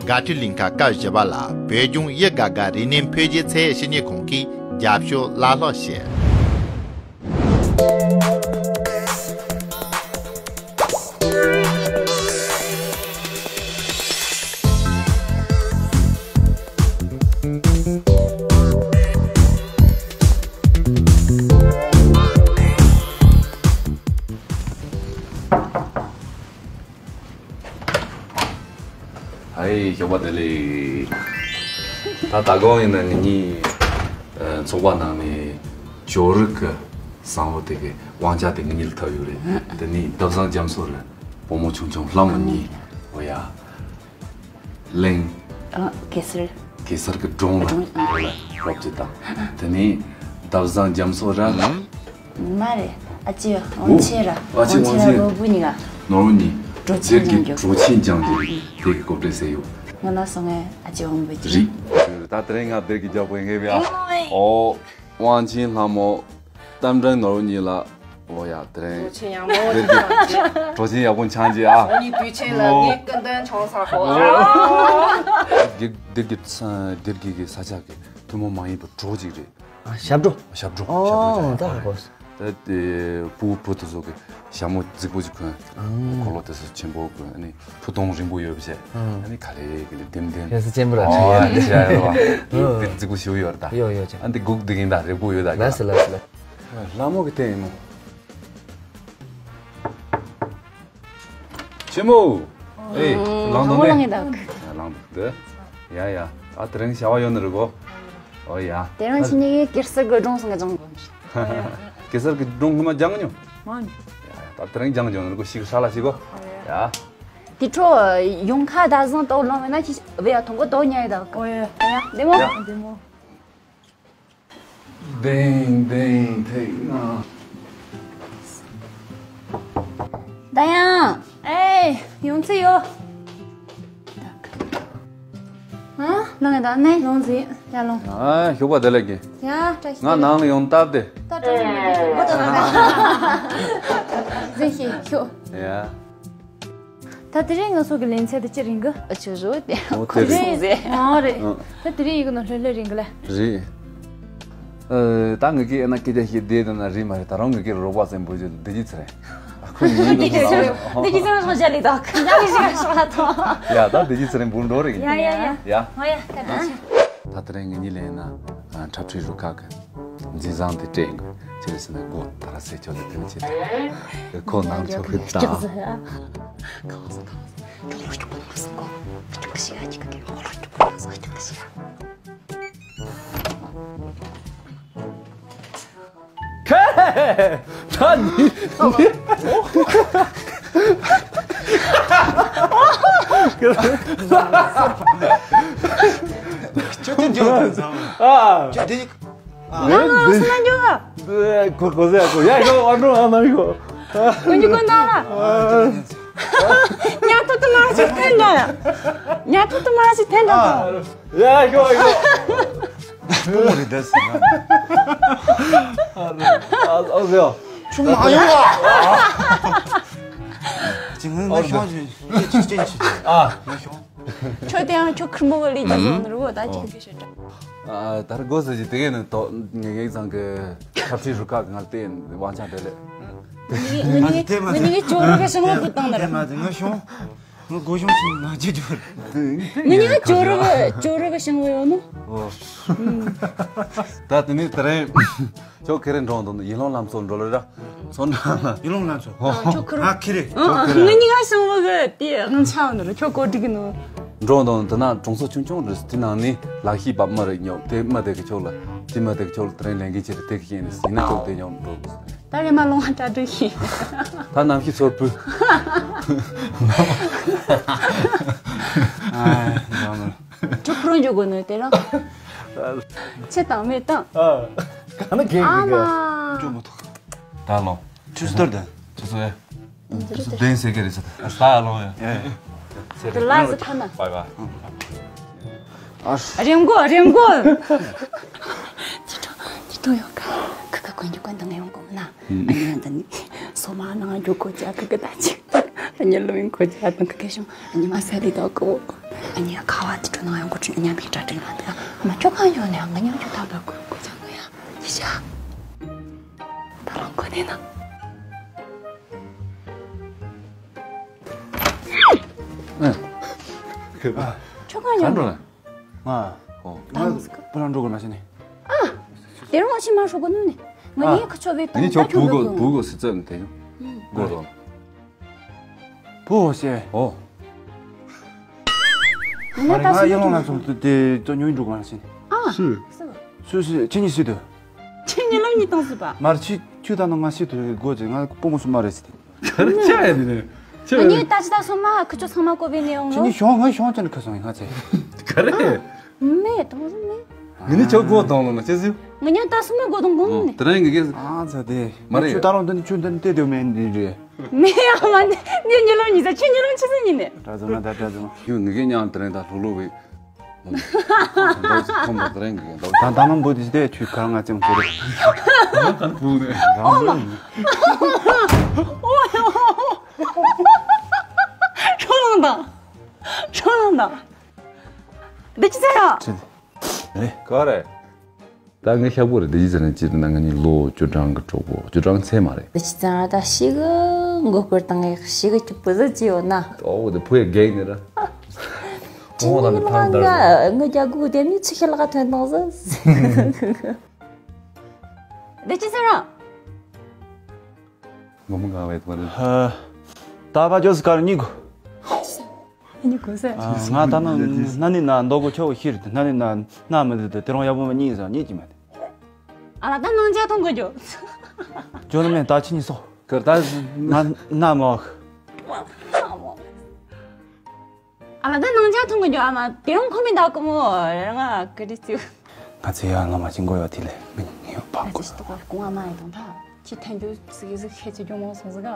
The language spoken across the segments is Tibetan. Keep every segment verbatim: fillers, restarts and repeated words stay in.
དགའ་སྤྲོའི་གླིང་ག་སྐབས་བཞི་པ་ལ་བོད་ལྗོངས་དབྱི་དགའ་དགའ་རིག་གནས་འཕེལ་རྒྱས་ཚད་ཡོད་ཞིབ་གཉེར་ཁང་གིས་རྒྱབ་སྐྱོར་བླ་ལྷག་བྱས། ཨའི་ཞོགས་པ་བདེ་ལེགས། ད་ད་གོང་ཡིན་ན་ངེད་གཉིས་ཚོགས་པ་ནང་ནས་ཇོ་རུ་གི་བཟང་བོ་དེ་གི་དབང་ཆ་དེ་ངེད་གཉིས་ལ་ཐོབ་ཡོད་རེད། དེ་ནས་ཟླ་བཟང་རྒྱ་མཚོ་རེད། བུ་མོ་ཆུང་ཆུང་ལྷ་མོ་གཉིས། འོ་ཡ། གླིང་། ཨ། གེ་སར། གེ་སར་གྱི་སྒྲུང་ལ་སྒྲུང་། ཨ། རོབ་ཅིག་དང་། དེ་ནས་ཟླ་བཟང་རྒྱ་མཚོ་ར། མ་རེད། ཨ་ཅེ་དབང་ཆེན་ར། ཨ་ཅེ་དབང་ཆེན་ར། དབང་ཆེན། ནོར་བུ་གཉིས་ཀ། ནོར་བུ་གཉིས། གྲོ་ཆེན་སྦྱང་རྒྱུ། གྲོ་ཆེན་སྦྱང་རྒྱུ་དེ་གི་སྐོར་བྲིས་ཟེར་ཡོད། ང་ན་སོང་ངས་ཨ་ཅེ་དབང་པོ་ཅི། རེད། ད་དེ་རིང་ང་སྡེར་གྱི་རྒྱབ་པོ་ཡིན་གི་བ། ཨོ། དབང་ཆེན་ལྷ་མོ། རྟ་མགྲིན་ནོར་བུ་གཉིས་ལ། འོ་ཡ། དེ་རིང་། གྲོ་ཆེན་ཡག་མོ་ཅིག་འཆང་རྗེས། གྲོ་ཆེན་ཡག་པོ་འཆང་རྗེས་ཨ། ངའི་དུས་ཆེན་ལ་ངའི་སྐུ་མདུན་ཆང་ས་ཧོ། སྡེར་གྱི་ས་སྡེར་གྱི་གི་ས་ཆ་གི་ཐུན་མོང་མ་ཡིན་པའི་གྲོགས་ཅིག་རེད། ཨ། ཞབས་བྲོ། ཞབས་བྲོ། ཨོ། ཞབས་བྲོ་ད་ཧ་གོ་སོང་། ད་དེ་ཕྲུ་གུ་ཕྲུ་གུ་དེ་ཚོ་གི་ཞྭ་མོ་རྫིག་པོ་ཅིག་གོན། ཨང་། འཁོར་ལོ་དེ་ཚོ་ཆེན་པོ་གོན། ཨ་ནི་ཕུ་དུང་རིང་པོ་ཡོད་པ་བྱས། ཨང་། ཨ་ནི་ག་ལེ་ག་ལེ་ལྡེམ་ལྡེམ། ཁྱེད་ཚོ་གཅེན་པོ་ར། ཨོ། ཁྲིད་ཡ་ཡོད་པ། ཨང་། དེ་རྫིག་པོ་ཞིག་ཡོད་རེད་ད། ཡོད་ཡོད་ཅེ། ཨ་འདི་སྒུག་བསྡད་ཀྱིན་ད། རེ་སྒུག་ཡོད་ད། ལགས་སོ་ལགས་སོ་ལགས། ལྷ་མོ་གི་སྟེང་ཡིན་ནོ། ཆེན་མོ། ཨེ། ལངས་དང་ནི། ལངས་ཡིན་ད། ལངས་འདུག་དེ། ཡ་ཡ། ཨ་དེ་རིང་བྱ་བ་ཡོད་ནི་རེད་གོ། ཨོ་ཡ། དེ་རིང་ཕྱི་ཉིན་གེ་སར་གི་སྒྲུང་སང་གི་སྦྱང་དགོས། གེ་སར་གི་སྒྲུང་སྔོན་མ་སྦྱང་མྱོང་། མ་མྱོང་། ཡ་ཡ། ད་དེ་རིང་སྦྱང་སྦྱང་ནི་རེད་གོ། ཤིག་ཧྲ་ལ་ཤིག་གོ། ཡ། དེ་འཕྲོ་ཡོང་ཁ་ད་བཟང་ཏོག་ལོང་བས་ན་ཁྱི་བས་ཡ་ཐོང་གོ་ཏོག་ཉལ་ཡོད་ད་གོ། ཨོ་ཡ། ཡ་བདེ་མོ། ཡ་བདེ་མོ། ལྡིང་ལྡིང་ཐིག་ན། ད་ཡང་། ཨེ། ཡོང་ཚེ་ཡོ། ཨ། ལོང་ཡ་ད་ནས་ལོང་ཟིན་ཡ་ལོང་། ཨ། ཞོགས་པ་བདེ་ལེགས་ཀྱི། ཡ། བཀྲ་ཤིས་བདེ་ལེགས། ང་ནང་ལ་ཡོང་སྟབས་དེ། ད་སྤྲོ་ཡོང་མི་འདུག་གོ་ད་ད། ཟིན་ཤིག་ཤོག་ཡ། ད་དེ་རིང་ང་ཚོ་གི་ལེན་ཚད་དེ་ཅི་རིང་གི། ཨ་ཆོ་རོ་དེ། ཨོ་དེ་རེད། སོང་ཟེ། ཨ་རེད། ཨ། ད་དེ་རིང་ཡི་གེ་ནང་ལྷོད་ལྷོད་རིང་གི་ལ། རེད། ཨ། ད་ངི་གེ་ཨེ་ན་སྐད་ཆ་ཞིག་བསྡད་དུས་ན་རེད་མ་རེད། ད་རུང་ངི་གེ་རོགས་པ་ཚན་པོ་ཅིག་ལ་བདེ་སྐྱིད་ཚེ་རིང་། ཨ་ཁོ་ཉིད་ཀྱི་བདེ་སྐྱིད་ཚེ་རིང་སོང་བྱ་ལི་དོག་ཉག་གི་ཞིག་ཤོག་ལ་ཐོང་། ཡ་ད་བདེ་སྐྱིད་ཚེ་རིང་འབུར་འགྲོ་རེད། ཡ་ཡ་ཡ། ཡ། ཧོ་ཡ་ད་ད། ད་དེ་རིང་ངི་གཉིས་ལེན་ན་འཁྲབ་ཁྲིད་རུ་ཁག་གི་འཛིན་བཟང་དེ་སྤྲད་ཡིན་དགོས། ཅི་རེད་ཟེར་ན་སྒོ་དར་སེ་ཆོག་ནས་དེ་ནས་ཆེད་དུ་ཁོ་ནང་ཆོག་གི་ད། ཁེ། ད་ནི། ཁྱོད་དེ་འཇོག་དང་ཟམ། ཨ། ཁྱོད་དེ། ང་ང་སུ་ན་འཇོག་ག་གོ་གོ་ཟེ་གོ་ཡ་གོ་ཨ་ནོ་ཨ་ནོ་གོ། ཀུན་གྱི་ཀུན་ད་ལ། ཉ་ཐུ་ཏུ་མ་ཞིག་ཐན་ད་ཡ། ཉ་ཐུ་ཏུ་མ་ཞིག་ཐན་ད། ཡ་ཤོ་ཤོ། སྤུ་མོ་རེད་ད་ཟེར་ན། ཨ་ཨ་ཟེར། ཆུང་མ་ཡོང་བ། ཅི་ངན་ངན་ཤོང་ཅི་ཅི་ཅི་ཅི། ཨ། ངན་ཤོང་། ཁྱོད་དེ་ཡང་ཁྱོད་ཁུར་མོ་གི་ལི་ཅི་ཟོ་ནི་རུ་བོ་ད་ཅི་གི་ཤེས་ད། ཨ་ད་ར་གོ་ཟེར་ཅི་དེ་གས་ནི་ཏོ་ངེ་གེ་ཚང་གི་ཁ་ཕྱི་རུ་ཁག་ང་ལ་དེ་དབང་ཆ་དེ་ལས། ང་ནི་ང་ནི་ང་ནི་ཅོ་རུ་གི་ཤང་ལ་བུད་བཏང་ནི་ར། ངན་ཤོང་། ང་སྒོ་གཞོང་ཕྱིན་ན་ཅི་འགྱུར། ནི་ནི་ཅོ་རུ་གི་ཅོ་རུ་གི་ཤིང་བུ་ཡོད་ནོ། ཨོ། ད་དེ་ནི་དེ་རིང་ཁྱོད་ཁེ་རེ་འགྲོ་འདུག་ནི་ཡིད་བློ་ལམ་སོགས་འགྲོ་ལེ་ར། ཚོ་འདྲ་ལ། ཡིད་བློ་ལམ་སོགས། ཨོ། ཁྱོད་ཁེ་རེ། ང་ཁེ་རེ། ང་གཉིས་ཀ་ཤིང་བུ་གི་དེ་ང་ཆ་འོ་ནི་ར་ཁྱོད་གོ་སྒྲིག་གི་ནོ། འགྲོ་འདུག་དེ་ན་གྲོང་ཚོ་ཆུང་ཆུང་རེད། དེ་ནང་ནི་ལག་ཤེས་པ་མ་རེད་ཉོ། དེ་མ་དེ་གི་ཁྱོད་ལ་དེ་མ་དེ་གི་ཁྱོད་ལ་དེ་རིང་ལས་འགན་ཆེ་རེད། དེ་གི་ཤེས་ནི་ཟིན་ན་ཁྱོད་དེ་ཉོ་འགྲོ་དགོས། ད་རེ་མ་ལོང་བ་གྲ་སྒྲིག་ཤིག་ད་གནམ་གཤིས་ཚོར་བུ། ཨ་ཡང་ནི། ཅུ་ཁྲོ་འཇུག་དགོས་ནི་དེ་རང་། ཆེ་དང་མེད་དང་། ཨ། ག་ན་གེ་ཨ་གི་མ། ཅུ་མ་ཐོག་ད་ལོ། ཆུ་སི་ཏར་དང་། ཆུ་སི་ཨེ། ཆུ་སི་དེན་སེ་གེ་རེ་ས་ད་ལོ་ཡ། དེ་ལ་ཟི་ཐ་ན། བའི་བའི། རེམ་གོ་རེམ་གོ། ཅི་ཏོ་ཅི་ཏོ་ཡོད་ག་ཁ་ཁ་གོན་གྱི་གོན་དང་ངས་ཡོང་གོ་མ་ན། ཨ་ནི་ད་ནི་སོ་མ་ནང་འཇུག་གོ་ཅག་ཁ་ཁ་ད་ཅི། ཨ་ནི་ལོ་ཡིན་གོ་ཅག་དང་ཁ་ཁ་ཤོང་ཨ་ནི་མ་ས་ལི་ད་གོ། ངས་ཁ་བ་དེ་འགྲོ་ན་ཡང་འགོ་ཁྲིད་མཉམ་པའི་གྲ་སྒྲིག་ལ་འདི་ཨ་མ་ཁྱོད་གང་ཡོང་ནས་ང་མཉམ་ཁྱོད་ཐག་པ་དགོས་དགོས་ཚང་གི་ཡ་ཡི་ཤ། ད་ལོ་གོ་ནས་ན། ཁྱོད་གང་ཡོང་ནས། ང་། ཨོ། ད་ལོ་ཟིག་པུ་རང་འགྲོ་དགོས་མ་ཤེས་ནས། དེ་རིང་ཕྱི་མ་ཧྲོ་གོ་ནུ་ནས། ང་ཨ། ངས་ཁ་ཆོ་བའི་ངས་ཁྱོད་བུ་གོ་བུ་གོ་སི་ཙམ་དེ་ཡོང་། གོ་རོ། བུ་ཞེས། ཨོ། ང་ད་ང་ཡིན་ལོང་ལ་སོང་དུ་དེ་ཙོ་ཉོས་འགྲོ་གོ་མ་ཤེས་ནས། ཨ། སུ། སུ་སུ་ཁྱེད་གཉིས་སུ་དུ། ཁྱེད་གཉིས་ལོང་གཉིས་བཏང་སྲིད་པ། མར་ཁྱེད་ཁྱོད་ད་ནང་ང་སྲིད་དུ་དགོས་ཅེ་ང་སྤུ་གོ་སུ་མ་རེད་ཟེར་ཏེ། ག་རེ་ཆགས་ཡ་དེ་ནས། ཆེ་ང་བས་གཉིས་ད་ཅི་ད་སོ་མ་ཁུ་ཆོ་ཚང་མ་བཀོད་པའི་ནས་ཡོང་ཁྱེད་ལོ། གཉིས་ཤོང་ང་ཤོང་ཅན་ཁ་སོང་ཡིན་ང་ཚེ། ག་རེ། མེད་དང་རུང་མེད། ངི་ནི་ཆོ་གོ་དང་ལོ་ན་ཅི་ཟིག་ང་གཉིས་ད་སོ་མ་གོ་དང་གོ་ནི། དེ་རིང་ངི་གེ། ཨ་ཚ་དེ། མ་རེད། ཁྱོད་ད་རུང་དེ་ནི་ཁྱོད་དེ་ནི་དེ་དེ་མེད་འདི་རེད། མེད་ཡ་མ་ནི་ནི་ཉི་ལོ་ཉི་ཚ་ཁྱེད་ཉི་ལོ་ཆི་ཟིག་ཉི་ནི། ད་ཚོ་ང་ད་ད་ཚོ། ཁྱོད་ངི་གེ་ཉང་དེ་རིང་ད་ལྷུག་ལྷུག་བས། འདོགས་སུ་ཁོམ་པ་དེ་རིང་གི་འདོགས། ད་ད་མ་འབུ་དེ་ཞིག་དེ་ཁྱོད་ག་རང་ང་ཙམ་གོ་རེད། ག་རེ་བུ་ནས། རང་བུ་ནས། ཁྲོ་ལངས་དང་། ཁྲོ་ལངས་དང་། འདི་ཅི་ཟེར་ཡ། ཅི་རེད། ག་རེ། ད་ངས་ཤག་པོ་རེད་འདི་ཅི་ཟེར་ན་ཅི་རེད་ན་ང་གཉིས་ལོ་བཅུ་གྲངས་ཀྱི་གྲོགས་པོ་བཅུ་གྲངས་ཚད་མ་རེད། འདི་ཅི་ཟེར་ན་ད་ཤི་གི་མགོ་སྐོར་བཏང་ངས་ཤི་གི་ཁྱི་པུ་ཟི་ཅི་ཡོད་ན། ཨོ་དེ་བུ་ཡ་རྒན་ནི་ར། ཁོང་ལ་ནི་ཐང་དར་སོང་། ངའི་རྒྱ་སྒོ་དེ་ནི་ཚུ་ཤི་ལ་ག་ཐོན་དང་ཟི། འདི་ཅི་ཟེར་ར། ངོ་མ་གང་བས་དོ་རེད། ད་བ་ཇོ་སི་ཀར་གཉིས་གོ། གཉིས་གོ་ཟེར། ང་ད་ནི་ན་ནི་ན་མདོ་གོ་ཆོ་ཤིར་ན་ནི་ན་ན་མི་དེ་དེ་རང་ཡག་པོ་མ་གཉིས་ཟ་གཉིས་ཀྱི་མ་དེ། ཨ་ལ་ད་ནང་ཇ་ཐོང་གོ་ཇོ། ཇོ་ནི་མེ་ད་ཆི་གཉིས་སོ། ཀར་ད་ན་ན་མོ། ཨ་ལ་ད་ནང་ཇ་ཐུང་གི་འཇོག་ཨ་མ་དེ་རུང་ཁོ་མི་འདག་གི་མོ་རང་ང་ཀི་རི་ཙིའུ། ང་ཚོ་ཡར་ལངས་མ་ཅིག་མགོ་ཡོད་དེ་ལས་མི་ངེས་པ་ཨ་གོ། ཅི་ཏོག་ག་གོང་ཨ་མ་ཡི་དང་ཐ་ཅི་ཐན་རྒྱུ་ཙི་གི་ཟིག་ཤེས་ཅི་རྒྱུ་མོ་སོང་ཟིག་ག་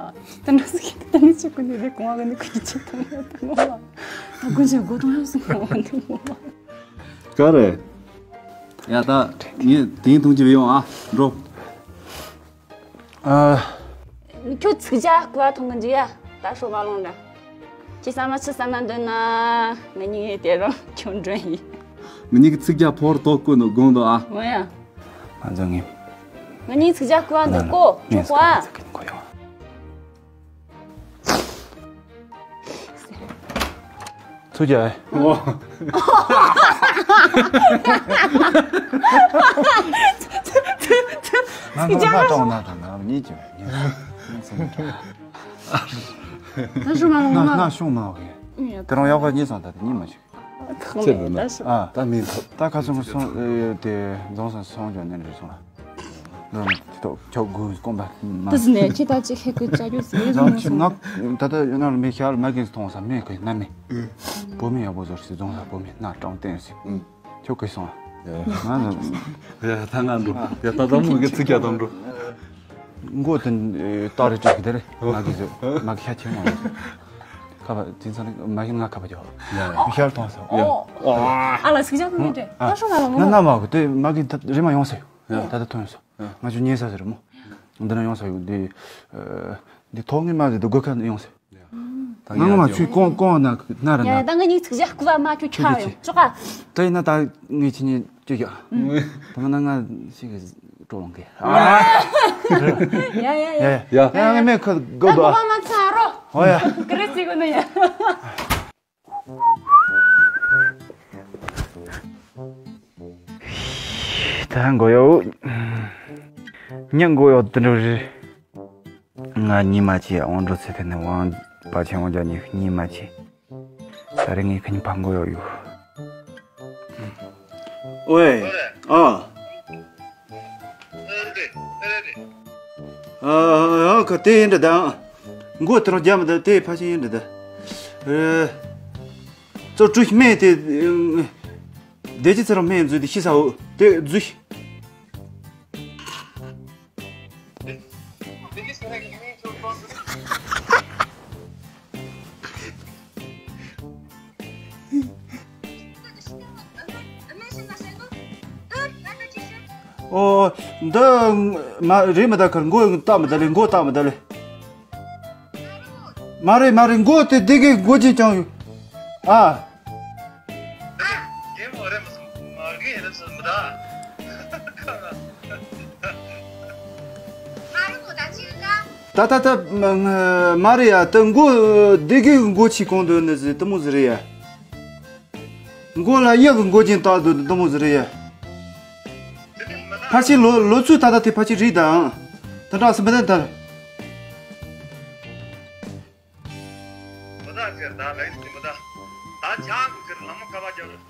དེ་འདྲ་ཟིག་དེ་ནི་ཅི་ཀུན་ནི་རེ་གོང་ཨ་གི་ནི་ཀུན་ཅི་ཐུང་ཡོད་དུ་མོ་ལ་ད་ཀུན་ཅི་གོ་ཐུང་ཡོད་སོང་ངོ་མ་འདུག་མོ་ལ། ག་རེ། ཡ་ད་ངས་དེང་ཐུང་ཅི་བི་ཡོང་ཨ་འགྲོ། ཨ། ཁྱོད་ཚིག་ཇ་སྐུ་བ་ཐོང་གི་འཇུ་ཡ། ད་ཧྲོ་མ་ལོང་འདྲ། ཁྱེད་ས་མ་ཆི་ས་མ་འདོད་ན། ང་གཉིས་དེ་རང་ཁྱོད་འདྲ་ཡིན། ང་གཉིས་ཀྱི་ཚིག་ཇ་ཕོར་ཐོག་བཀོད་ནོ་དགོངས་དོ་ཨ། འོ་ཡ། ང་ཚོ་ངས། ང་གཉིས་ཚིག་ཇ་སྐུ་བ་འདུག་གོ་ཅོག་གོ་ཨ། ཚུར་རྒྱག་ཨེ། ཨོ། ང་ཚོ་ལྷ་གྲོང་ན་དང་ང་གཉིས་ཀྱི་ད་ཤོང་མ་ང་ང་ཤོང་མ་བ་གི་དེ་རང་ཡག་པ་གཉིས་སང་ད་དེ་གཉིས་མ་ཤེས། ཁག་མེད་ད་ཤོག་ཨ། ད་མིན་ཐོབ། ད་ཁ་སང་སོང་དེ་རྫོང་སང་སོང་ཀྱང་ནན་རེད་སོང་ལ། ལོ་ཐོག་ཁྱོ་དགུ་སྐོམ་པ་མ། ད་ཟིན་ནས་ཁྱེད་ད་ཅི་ཧེ་ཀི་ཅ་རྒྱུ་ཟིན་རེད་སོང་ང་ད་ལྟ་ཡོད་ན་མི་ཤར་མ་གིན་མཐོང་ས་མེད་ཀི་ན་མེད། བོད་མི་ཡག་པོ་ཟོར་སི་རྫོང་ས་བོད་མི་སྣ་དྲང་བསྟན་སི། ཁྱོད་ཀི་སོང་ང་ལ། ད་ང་འགྲོ་ཡ་ད་ད་མོ་གི་ཚིག་རྒྱག་དང་འགྲོ། མགོ་དེ་ཏག་རེ་བྲིས་ཀི་དེ་རེད་མ་གིན་ཟོ་མ་གི་ཤ་ཆེན་མོ་ཁ་པ་དེ་ཚོ་ནི་མ་གིན་ང་ཁ་པ་རྒྱོ། མི་ཤར་མཐོང་ས། ཨ་ལ་སི་ཀི་ཅག་མི་འདྲེ་ད་ཤོག་ང་ལ་ངོ་ན་ན་མ་གི་དེ་མ་གིན་ད་རེ་མ་ཡོང་ས་ཡོད། ད་ལྟ་ཐོན་སོང་། ང་ཚོ་ཉལ་ས་ཟེར་མོ། འདི་ན་ཡོང་ས་ཡོད་འདི། འདི་ཐོག་ངའི་མ་ཟེར་འདི་སྒོ་ཁ་ཡོང་ས་ཡོད། ད་ང་ང་མ་ཆུའི་ཀོང་ཀོང་ན་ན་ར་ཡ་ན། ད་ང་གཉིས་ཚིག་ཞག་སྐུ་བ་མ་ཁྱོད་ཆ་ཡོང་ཅོག་ག་ད་ཡིན་ན་ད་ངས་ཁྱེད་གཉིས་ཅི་ཡ། ད་ང་ན་ང་ཞིག་གི་སྤྲོ་ལོང་གི། ཡ་ཡ་ཡ། ཡ་ཡ་ཡ། ང་མེད་ཁ་དགོས་ད་འདུག་ཨ། མ་ཚ་རོ། ཨོ་ཡ། ཀི་རེ་སི་གོ་ནི་ཡ། ད་མགོ་ཡོ། ཉིན་མགོ་ཡོ་དུ་འགྲོ་རེད། ང་ཉི་མ་ཅི་ཡ་དབང་འགྲོ་ཚེ་ཐེ་ནས་དབང་པ་ཆེན་དབང་རྒྱལ་ཉི་ཉི་མ་ཅི། ད་རེས་ངས་ཁ་ཉིན་ཕ་མགོ་ཡོ་ཡོ། ཨོའེ། ཨ། ཨ་ཁ་དེ་ཡིན་འདྲ་ད། མགོ་དེ་རང་རྒྱ་མི་ད་དེ་ཕ་ཤིང་ཡིན་འདྲ་ད། ཨེ། ཙོ་ཀྲུའུ་སྨན་དེ། བདེ་སྐྱིད་ཚེ་རིང་སྨན་འཛུལ་དེ་ཤི་ས་འོ་དེ་འཛུལ། ཨོ། འདི་མ་རེད་མི་ད་ཁར་མགོ་བཏགས་མི་ད་ལེ་མགོ་བཏགས་མི་ད་ལེ། མ་རེད་མ་རེད་མགོ་དེ་བདེ་གི་མགོ་ཅན་ཀྱང་ཡོད། ཨ། ད་ད་ད་མ་མ་རེད་ཡ། ད་མགོ་སྡེ་དགེ་གི་མགོ་ཆེ་གང་འདུག་ནི་ཟེར་དེ་མོ་ཟེར་རེད་ཡ། མགོ་ལ་གཡག་གི་མགོ་ཅན་བཏགས་འདུག་དེ་མོ་ཟེར་རེད་ཡ། ཕལ་ཆེར་ལོ་ལོ་ཚོད་ད་ལྟ་དེ་ཕལ་ཆེར་རེད་དང་། དེ་འདྲ་སེ་མི་འདུག་ད། མི་ད་ཟེར་ད་ལན་ཟེར་མི་ད། ད་ཆང་གི་ཟེར་ལམ་ཁ་བ་རྒྱབ་རེད།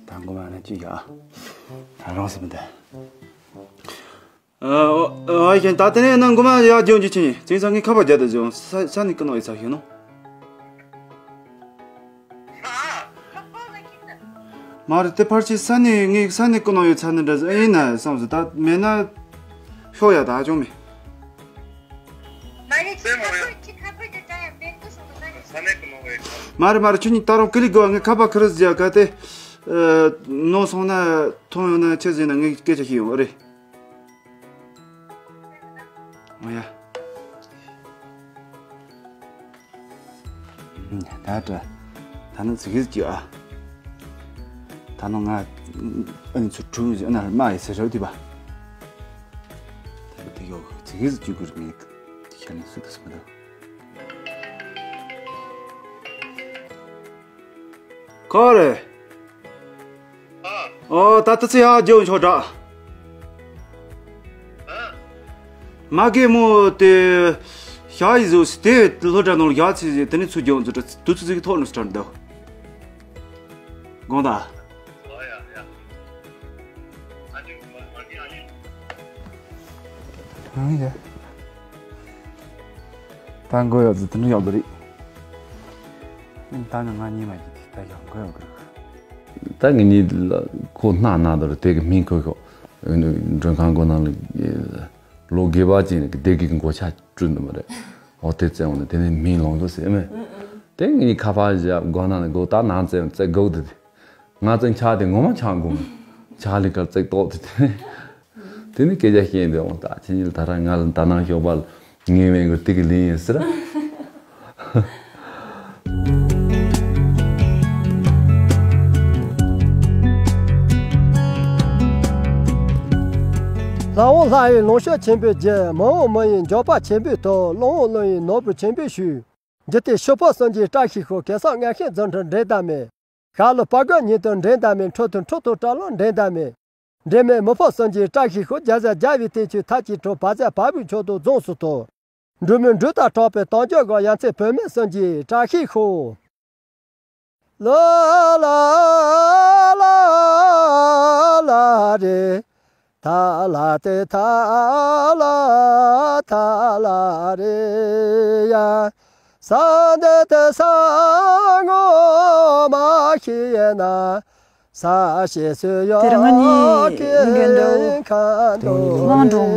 ད་མགོ་མ་ན་ཅི་ཡ། ད་རང་སེ་མི་འདུག་ཨ་ཨ་ཨ་ཡིན། ད་དེ་ནས་ན་མགོ་མ་ཡ་ལྗོངས་ཀྱི་ཆེ་ཉེ་ཙིང་ས་ངའི་ཁ་པར་རྒྱག་ཏུ་བྱུང་། ས་ས་ནས་ཀི་ནོ་ཡི་ས་ཤེས་ནོ། མ་རེད་དེ་ཕར་ཆེ་ས་ནས་ངའི་ས་ནས་ཀི་ནོ་ཡི་ས་ནས་འདྲ་ཟེར་ཨེ་ཡིན་ན་བསམ་སོང་། ད་མེད་ན་ཤོག་ཡ་ད་ཅུང་མེད། མ་རེད་ཁྱི་ཁ་པར་ཁྱི་ཁ་པར་དེ་ད་ཡང་བེད་དུ་སོང་། མ་རེད་མ་རེད། ཁྱོད་གཉིས་ད་རུང་ཀི་ལི་དགོས། ངའི་ཁ་པར་ཁི་རི་ཟེར་ག་དེ་ནོ་སོང་ན་མཐོང་ཡོང་ན་ཆི་ཟེར་ན་ངའི་སྐད་ཆ་ཤེས་ཡོང་རེད། ཨོ་ཡ། ད་ད་ད་ནི་ཙི་གེ་ཟིག་ཨ། ད་ནི་ང་ཨ་ནི་ཚུར་ཁྲུས་ཟིག་ཨ་ན་མ་ཡི་ཟེར་རོ་དེ་པ། ད་དེ་ཡོ་ཙི་གེ་ཟིག་ཅུ་གུར་མེད། དེ་ཁྱེད་ནི་སུ་དུ་སུ་མི་ད། ག་རེ། ཨོ་ད་ལྟ་ཚེ་ཡག་ལྗོངས་ཆོག་འདྲ། མ་གེ་མོ་དེ་ཞག་ཡི་བཟོ་སི་དེ་སློབ་གྲྭ་ནང་ལ་ཞག་ཚེ་དེ་ནས་ཚུར་ལྗོངས་ཚུར་དུ་ཚུར་ཚིག་ཐོག་ནས་སྟར་འདུག་དགོངས་དག་ཨང་ཡ། ད་མགོ་ཡག་ཚོད་དུ་ཡག་གི་རེད། ད་ནི་ང་གཉིས་མ་གྱིས་ད་ཡག་མགོ་ཡག་གི་རེད། ད་ངེད་གཉིས་ལ་ཁོ་སྣང་ན་དོར་དེ་གི་མིང་ཁོ་ཁོ་མགྲོན་ཁང་སྒོ་ནང་ལ་ལོ་དགེ་བ་ཅན་གི་སྡེ་དགེ་གི་མགོ་ཆ་བསྐྲུན་འདུག་མ་རེད། འོ་དེ་བཙལ་འོང་ནས་དེ་ནས་མིང་ལོངས་སུ་ཟེར་མེད། དེ་ངེད་གཉིས་ཁ་པར་བཞག་སྒོ་ནང་ནས་སྒོ་ད་ནང་བཙལ་བཙལ་སྒོ་དེ་དེ། ང་ཚང་ཆ་དེ་ངོ་མ་ཆག་འགོ་མ། ཆག་ལི་ཀར་བཙལ་ཏོག་དེ་དེ། དེ་ནི་སྐད་ཆ་བཤད་འདི་འོང་ད་ཁྱེད་གཉིས་ལ་ད་ར་ང་ལ་ད་ནང་ཞོགས་པ་ལ་ངའི་མེད་གོ་དེ་གི་ལིན་ཡིན་ཟེར། ལྷ་འོང་ལྷ་ཡི་ལོངས་སྤྱོད་ཆེན་པོའི་རྒྱུ། མི་འོང་མི་ཡི་འབྱོར་པ་ཆེན་པོའི་ཐོབ། བློ་འོང་བློ་ཡི་ནོར་བུ་ཆེན་པོའི་ཤུགས། འཇིག་རྟེན་ཕྱུག་པོ་གསུམ་གྱི་བཀྲ་ཤིས་ཤོག །གེ་སར་ལྔ་བཞི་རྫུ་འཕྲུལ་འགྲན་ཟླ་མེད། ཤར་ལྷོ་དཔའ་རྒོད་ཉིས་སྟོང་འགྲན་ཟླ་མེད། འཕྲོད་བསྟེན་འཕྲོད་བསྟེན་བཀྲ་ལམ་འགྲན་ཟླ་མེད། འབྲལ་མེད་མི་ཕམ་གསུམ་གྱི་བཀྲ་ཤིས་ཤོག །རྒྱ་བཟའ་རྒྱལ་བའི་བསྟན་བཅོས་མཐའ་གཅིག་གྲོལ། བ་ཟའ་བ་བུའི་མཆོག་ཏུ་རྫོངས་སུ་ཐོབ། འབྲུག་མོའི་འབྲུག་ལྟར་གྲགས་པའི་དལ་འབྱོར་གོ། ཡ་མཚན་བུད་མེད་གསུམ་གྱི་བཀྲ་ཤིས་ཤོག་ལ་ལ་ལ་ལ་རེ། ཐ་ལ་ཏེ་ཐ་ལ་ཐ་ལ་རེ་ཡ། ས་འདི་ཏེ་ས་ངོ་མ་ཤི་ཡེ་ན། ས་ཤེ་སུ་ཡོ་དེ་རིང་ང་གཉིས་ཀེ་ཡིན་གན་འདྲ་ཁ་འདོ་གླང་སྒྲུང་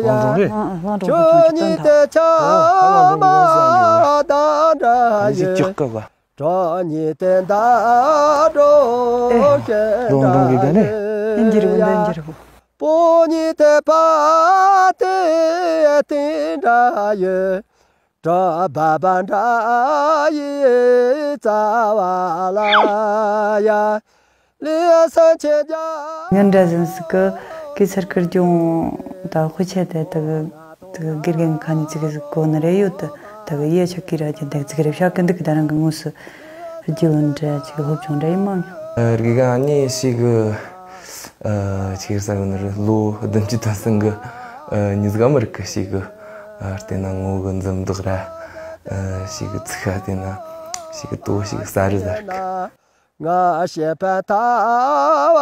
ཡ། གླང་སྒྲུང་རེད། ཨ་ཨ་གླང་སྒྲུང་ཁྱོད་གཉིས་ཏེ་ཆ་མ་ད་འདྲ་ཡོད། ཀྱག་ཀ་བ། གྲོགས་གཉིས་ཏེ་མདའ་འགྲོ་ཨེ། ཤེས་འདྲ་ཡོད། ཨེ་འགྱུར་གི་འདི་འགྱུར་གི། པོ་གཉིས་ཏེ་པ་ཏེ་ཏེ་འདྲ་ཡོད། གྲོགས་བ་བ་འདྲ་ཡི་རྩ་བ་ལ་ཡ། ལི་ཡ་ས་ཆེ་རྒྱ། ཉིན་འདྲ་ཟིན་སི་ཀི་གེ་སར་ཀིར་ཀྱོང་ད་དཔེ་ཆ་དེ་དག་དག་དགེ་རྒན་ཁ་ནས་ཅིག་གི་གོ་ནི་རེ་ཡོད་དུ་དག་ཡེ་ཆོག་གི་ར་ཅིག་དག་ཅིག་རེ་བྱ་གི་འདུག །ད་རང་གི་དངོས་སུ་རྒྱུ་འདྲ་ཅིག་སློབ་སྦྱོང་འདྲ་ཡིན་མང་། དགེ་རྒན་ཨ་ནི་ཞིག་གི་ཅིག་ས་ཡོད་ནི་རེད། ལོ་བདུན་ཅུ་དོན་གསུམ་གི་ཉིས་ཀ་མི་རིགས་གི་ཞིག་གི་བལྟས་ན་ངོ་གི་འཛུམ་མདོག་ར་ཞིག་གི་ཚིག་ཁ་བལྟས་ན་ཞིག་གི་དོ་ཞིག་གི་ས་རི་ཟ་རི་གི། ང་ཞེས་པ་ཐ་བ་